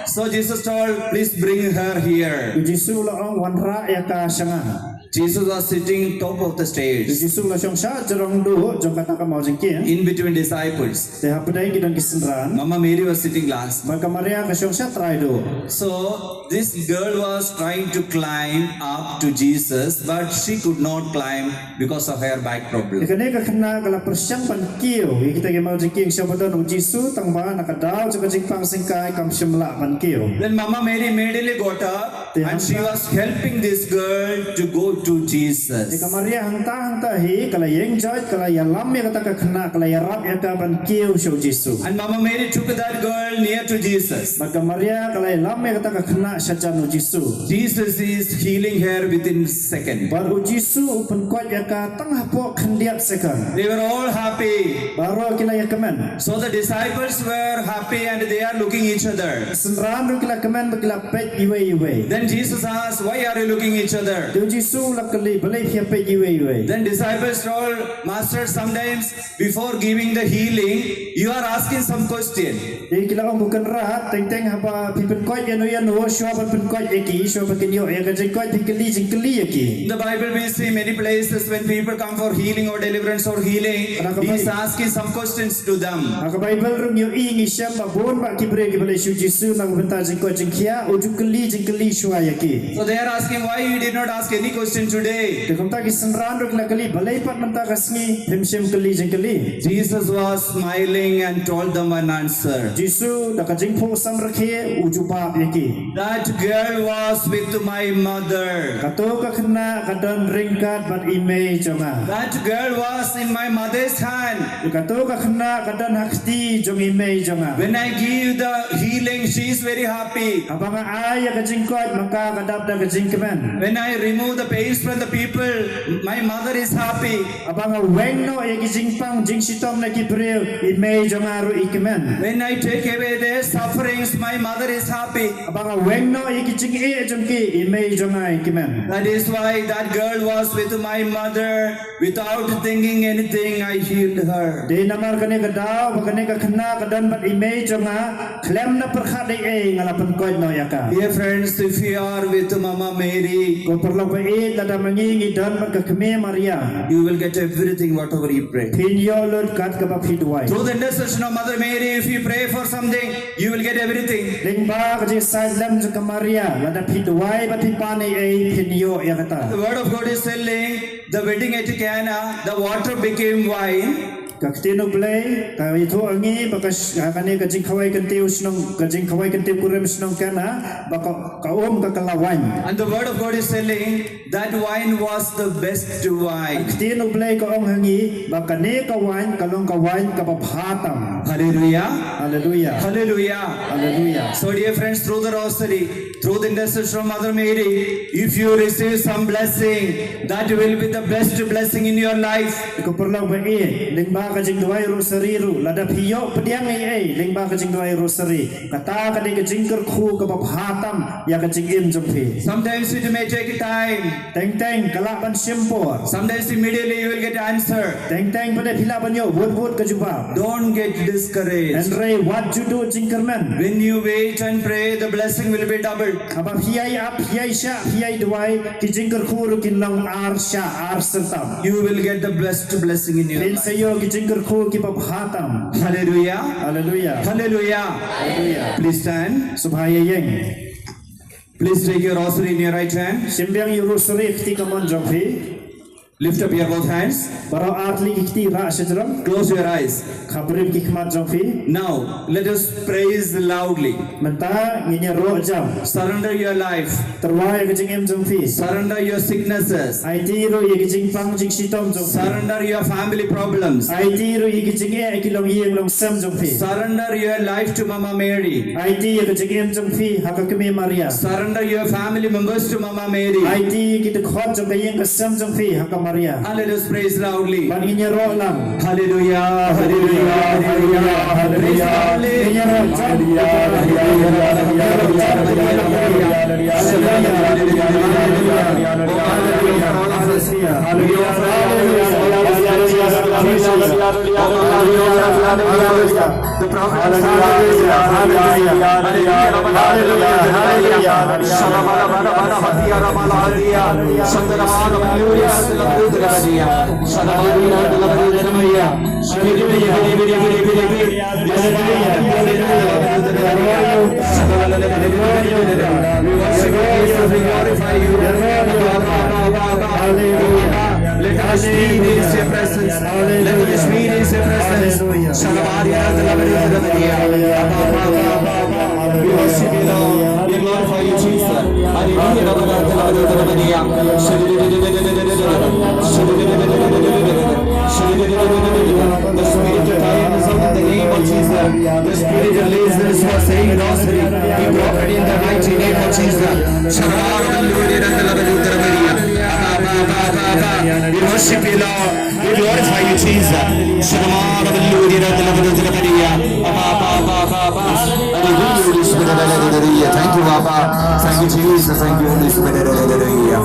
So Jesus told, please bring her here. U Jisu u la ong, wanrah ïa ka sha nga. Jesus was sitting top of the stairs. U Jisu u la shong shajrong duh jong kata ka maw jingkieng. In between disciples. Te hapdeng ki don ki synran. Mama Mary was sitting last. Bad ka Maria ka shong sha trai duh. So this girl was trying to climb up to Jesus, but she could not climb because of her back problem. Te kane ka khynnah ka la pyrshang ban kiew ïa kita ki maw jingkieng sha ba don u Jisu, tangba na ka daw jong ka jingpang syngkai kam shym lah ban kiew. Then Mama Mary immediately got up And she was helping this girl to go to Jesus. Te ka Maria hangta hangta hi ka la ïeng joit, ka la ïalam ïa kata ka khynnah, ka la ïarap ïa ka ban kiew sha u Jisu. And Mama Mary took that girl near to Jesus. Bad ka Maria ka la ïalam ïa kata ka khynnah sha jan u Jisu. Jesus is healing her within second. Bad u Jisu u pynkoit ïa ka tang hapoh khyndiat second. They were all happy. Baroh ki la ïakmen. So the disciples were happy and they are looking each other. Synran ruh ki la kmen bad ki la peit iwei iwei. Then Jesus asked, "Why are you looking each other?" Te u Jisu u la kylli, "Balei phi ïa peit iwei iwei?" Then disciples told, "Master, sometimes before giving the healing, you are asking some question." Te ki la ong, "Ko Kynrad, teng teng haba phi pynkoit ïano ïano, shuwa ban pynkoit ïa ki, shuwa ba kin ïoh ïa ka jingkoit, phi kylli jingkylli ïa ki." In the Bible we see many places when people come for healing or deliverance or healing, he's asking some questions to them. Ha ka Baibl ruh ngi ïohi, ngi shem ba bun bah ki briew kiba leit sha u Jisu na ka bynta jingkoit jingkhiah, u ju kylli jingkylli shuwa ïa ki. So they are asking, "Why you did not ask any question today?" Te kumta ki synran ruh ki la kylli, "Balei pat mynta ka sngi phim shym kylli jingkylli?" Jesus was smiling and told them an answer. Jisu da ka jingphohsam rakhe u jubab ïa ki. That girl was with my mother. Kato ka khynnah ka don ryngkat bad i mei jong nga. That girl was in my mother's hand. Kato ka khynnah ka don ha kti jong i mei jong nga. When I give the healing, she is very happy. Haba nga ai ïa ka jingkoit, ma ka ka dap da ka jingkmen. When I remove the pains from the people, my mother is happy. Haba nga weng noh ïa ki jingpang jingshitom na ki briew, i mei jong nga ruh i kmen. When I take away their sufferings, my mother is happy. Haba nga weng noh ïa ki jingeh jong ki, i mei jong nga i kmen. That is why that girl was with my mother. Without thinking anything, I healed her. Dei namar kane ka daw ba kane ka khynnah ka don bad i mei jong nga, khlem da pyrkhat ei ei nga la pynkoit noh ïa ka. Dear friends, if you are with Mama Mary, ko paralok ba ïeit, lada ma ngi ngi don bad ka Kmie Maria, you will get everything whatever you pray. Phin ïoh lut kat kaba phi duwai. Through the intercession of Mother Mary, if you pray for something, you will get everything. Lyngba ka jingsaid lem jong ka Maria, lada phi duwai bad phi pan ei ei, phin ïoh ïa kata. The word of God is telling, the wedding at Cana, the water became wine. Ka ktien U Blei ka ïathuh ha ngi ba ka sh-, kane ka jingkhawai kyntiew shnong, ka jingkhawai kyntiew kurim shnong Cana, ba ka, ka um ka kylla wine. And the word of God is telling that wine was the best wine. Ka ktien U Blei ka ong ha ngi ba kane ka wine ka long ka wine kaba bha tam. Hallelujah. Hallelujah. Hallelujah. Hallelujah. So dear friends, through the rosary, through the intercession of Mother Mary, if you receive some blessing, that will be the best blessing in your life. Ko paralok ba ïeit, lyngba ka jingduwai rosary ruh, lada phi ïoh pdiang ei ei lyngba ka jingduwai rosary, kata ka dei ka jingkyrkhu kaba bha tam ïa ka jingim jong phi. Sometimes it may take time. Teng teng ka lah ban shim por. Sometimes immediately you will get answer. Teng teng pat phi lah ban ïoh wut wut ka jubab. Don't get discouraged. Hynrei wat ju duh jingkyrmen. When you wait and pray, the blessing will be doubled. Haba phi ïai ap, phi ïai shah, phi ïai duwai, ki jingkyrkhu ruh kin long ar shah ar syrtam. You will get the blessed blessing in your life. Phin sa ïoh ki jingkyrkhu kiba bha tam. Hallelujah. Hallelujah. Hallelujah. Hallelujah. Please stand. Sngewbha ïa ïeng. Please take your rosary in your right hand. Shim biang ïa u rosary ha kti kamon jong phi. Lift up your both hands. Baroh ar tylli ki kti rah sha jrong. Close your eyes. Khapbriew ki khmat jong phi. Now, let us praise loudly. Mynta ngin ïaroh jam. Surrender your life. Tyrwa ïa ka jingim jong phi. Surrender your sicknesses. Aiti ruh ïa ki jingpang jingshitom jong phi. Surrender your family problems. Aiti ruh ïa ki jingeh ki longïing longsem jong phi. Surrender your life to Mama Mary. Aiti ïa ka jingim jong phi ha ka Kmie Maria. Surrender your family members to Mama Mary. Aiti ïa ki dkhot jong ka ïing ka sem jong phi ha ka Maria. And let us praise loudly. Bad ngin ïaroh lang. Hallelujah, hallelujah, hallelujah, hallelujah. Ngin ïaroh jam. Hallelujah, hallelujah, hallelujah, hallelujah. Hallelujah, hallelujah, hallelujah. Hallelujah, hallelujah, hallelujah. Hallelujah, hallelujah, hallelujah. The prophet. Hallelujah, hallelujah, hallelujah, hallelujah, hallelujah. Shalabala, bala, bala, bala, hadia, rabala, hadia. Shandala, bala, bala, hallelujah. Shalabala, bala, bala, hallelujah. Hallelujah, hallelujah, hallelujah. Hallelujah, hallelujah, hallelujah. We worship you, Jesus. We glorify you. Hallelujah. Let us be in your presence. Let us be in your presence. Hallelujah. We worship you, Lord. We glorify you, Jesus. Hallelujah. The spirit of Zionism in the name of Jesus. The spirit of laziness for saying rosary. Be broken in the mighty name of Jesus. We worship you, Lord. We glorify you, Jesus. Hallelujah, Holy Spirit. Hallelujah. Thank you, Papa. Thank you, Jesus. Thank you, Holy Spirit. Hallelujah.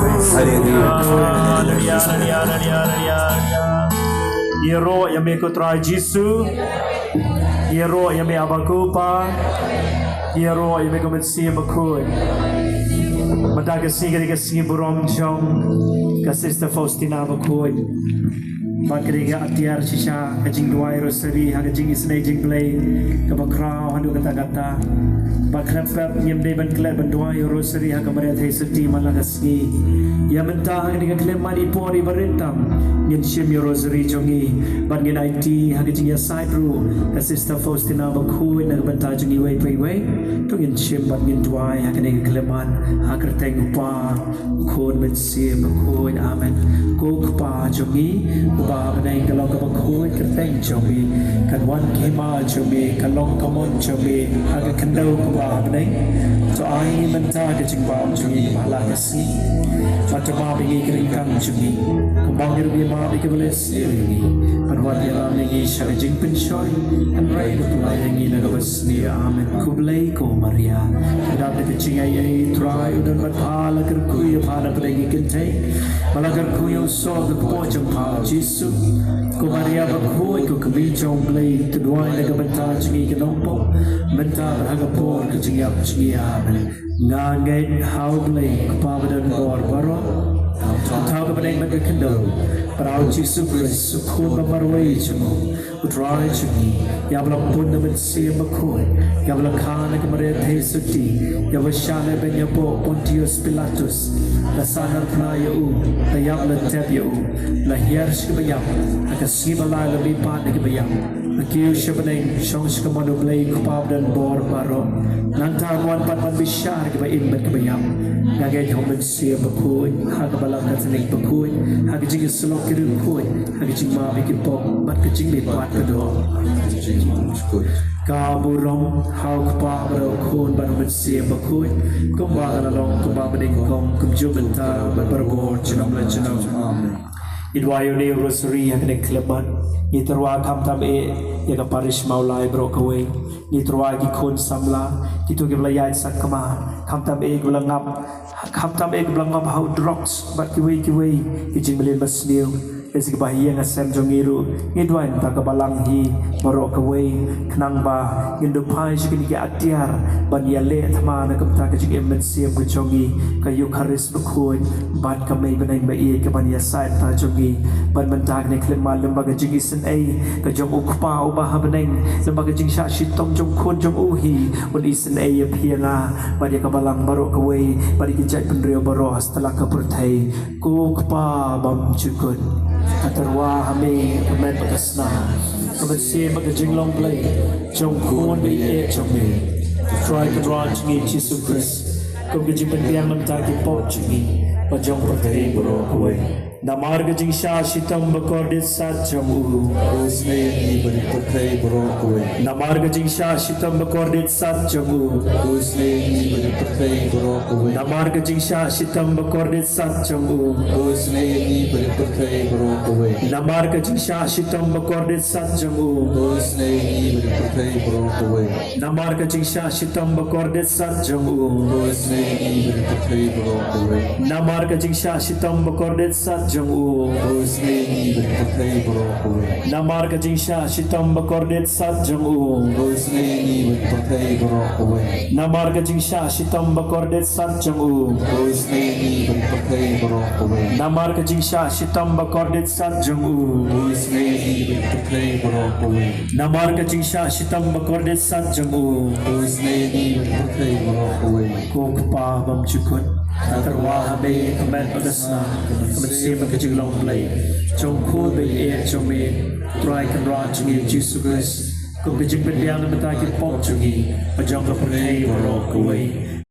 Hallelujah. Ïaroh ïa me ko Trai Jisu. Ïaroh ïa me Aba ko Pa. Ïaroh ïa me ko Mynsiem Bakhuid. Mynta ka sngi ka dei ka sngi burom jong ka Sister Faustina Bakhuid. Bad ka dei ka atiar shisha ka jingduwai rosary ha ka jingisynei jong U Blei kaba khraw haduh katta katta. Bad khlem pep ngim dei ban klet ban duwai rosary ha ka Maria Theisotti man la ka sngi. Ïa mynta ha kane ka khyllipmat i por iba rit tam ngin shim ïa u rosary jong ngi bad ngin aiti ha ka jingïasaid ruh ka Sister Faustina Bakhuid na ka bynta jong iwei pa iwei. To ngin shim bad ngin duwai ha kane ka khyllipmat ha ka kyrteng U Kpa, U Khun, Mynsiem Bakhuid. Amen. Ko Kpa jong ngi uba ha bneng, ka long kaba khuid ka kyrteng jong me. Kan wan ka hima jong me, kan long ka mon jong me ha ka khyndew kumba ha bneng. To ai mynta ka jingbam jong ngi ba la ka sngi. Bad to map ïa ngi ki ryngkang jong ngi kumba ngi ruh ngi map ïa kiba leh sniew ïa ngi. Bad wat ïalam ïa ngi sha ka jingpynshoi, hynrei to pynlait ïa ngi na kaba sniew. Amen. Khublei ko Maria, ïadap da ka jingaiei, U Trai u don bad pha. La kyrkhu ïa pha na pdeng ki kynthei, bad la kyrkhu ïa u soh ka kpoh jong pha Jisu. Ko Maria bakhuid, ko Kmie jong U Blei, to duwai na ka bynta jong ngi ki nongpop, mynta bad ha ka por ka jingïap jong ngi. Amen. Nga ngeit ha U Blei, U Kpa badonbor baroh, uba ha bneng bad ha ka khyndew, bad ha U Jisu Khrist, U Khun ba marwei jong U Trai jong ngi, ïa uba la pun na U Mynsiem Bakhuid, ïa uba la kha na ka Maria Theisotti, ïa uba shah lehbeiñ hapoh Pontius Pilatus, la sahnarphna ïa u, la ïap, la tep ïa u, la hiar sha kiba ïap, ha ka sngi ba lai la mihpat na kiba ïap, la kiew sha bneng, shong sha kamon U Blei U Kpa badonbor baroh. Nangta un wan pat ban bishar ïa kiba im bad kiba ïap. Nga ngeit ha U Mynsiem Bakhuid, ha ka Balang Katholik bakhuid, ha ka jingïasyllok ki riewkhuid, ha ka jingmap ïa ki pop bad ka jingmihpat baroh. Ka burom ha U Kpa bad ha U Khun bad ha U Mynsiem Bakhuid, kumba ka la long, kumba mynnyngkong, kumjuh mynta bad barabor, junom la junom. Amen. Ngi duwai ïa une u rosary ha kane ka khyllipmat. Ngi tyrwa khamtam eh ïa ka parish Mawlai baroh kawei. Ngi tyrwa ïa ki khun samla, kito kiba la ïaid sakma, khamtam eh kiba la ngap, khamtam eh kiba la ngop ha u drugs bad kiwei kiwei ki jingmlien basniew. Ïa sa kiba ha ïing ha sem jong ngi ruh, ngi duwai na ka bynta ka balang hi baroh kawei, khnang ba ngin dup phai sha kine ki atiar ban ïaleh thma na ka bynta ka jingim mynsiem ka jong ngi, ka Eukharist bakhuid bad ka mei bneng ba ïeit kaban ïasaid bynta jong ngi. Bad mynta kane ka khyllipmat, lyngba ka jingisynei ka jong U Kpa uba ha bneng, lyngba ka jingshah shitom jong U Khun jong u hi, un isynei ïa phi ïa nga bad ïa ka balang baroh kawei bad ïa ki jaitbynriew baroh ha satlak ka pyrthei. Ko Kpa bymjukut, nga tyrwa ha me ka met bad ka snam, ka mynsiem bad ka jinglong Blei jong U Khun ba ïeit jong me, U Trai Kynrad jong ngi Jisu Khrist, kum ka jingpynbiang na ka bynta ki pop jong ngi bad jong ka pyrthei baroh kawei. Namar ka jingshah shitom bakordit sat jong u, to isynei ïa ngi bad ïa ka pyrthei baroh kawei. Namar ka jingshah shitom bakordit sat jong u, to isynei ïa ngi bad ïa ka pyrthei baroh kawei. Namar ka jingshah shitom bakordit sat jong u, to isynei ïa ngi bad ïa ka pyrthei baroh kawei. Namar ka jingshah shitom bakordit sat jong u, to isynei ïa ngi bad ïa ka pyrthei baroh kawei. Namar ka jingshah shitom bakordit sat jong u, to isynei ïa ngi bad ïa ka pyrthei baroh kawei. Namar ka jingshah shitom bakordit sat jong u, to isynei ïa ngi bad ïa ka pyrthei baroh kawei. Namar ka jingshah shitom bakordit sat jong u, to isynei ïa ngi bad ïa ka pyrthei baroh kawei. Namar ka jingshah shitom bakordit sat jong u, to isynei ïa ngi bad ïa ka pyrthei baroh kawei. Namar ka jingshah shitom bakordit sat jong u, to isynei ïa ngi bad ïa ka pyrthei baroh kawei. Namar ka jingshah shitom bakordit sat jong u, to isynei ïa ngi bad ïa ka pyrthei baroh kawei. Ko Kpa bymjukut, nga tyrwa ha me ka met bad ka snam, ka mynsiem bad ka jinglong Blei jong U Khun ba ïeit jong me, U Trai Kynrad jong ngi Jisu Khrist, kum ka jingpynbiang na ka bynta ki pop jong ngi bad jong ka pyrthei baroh kawei.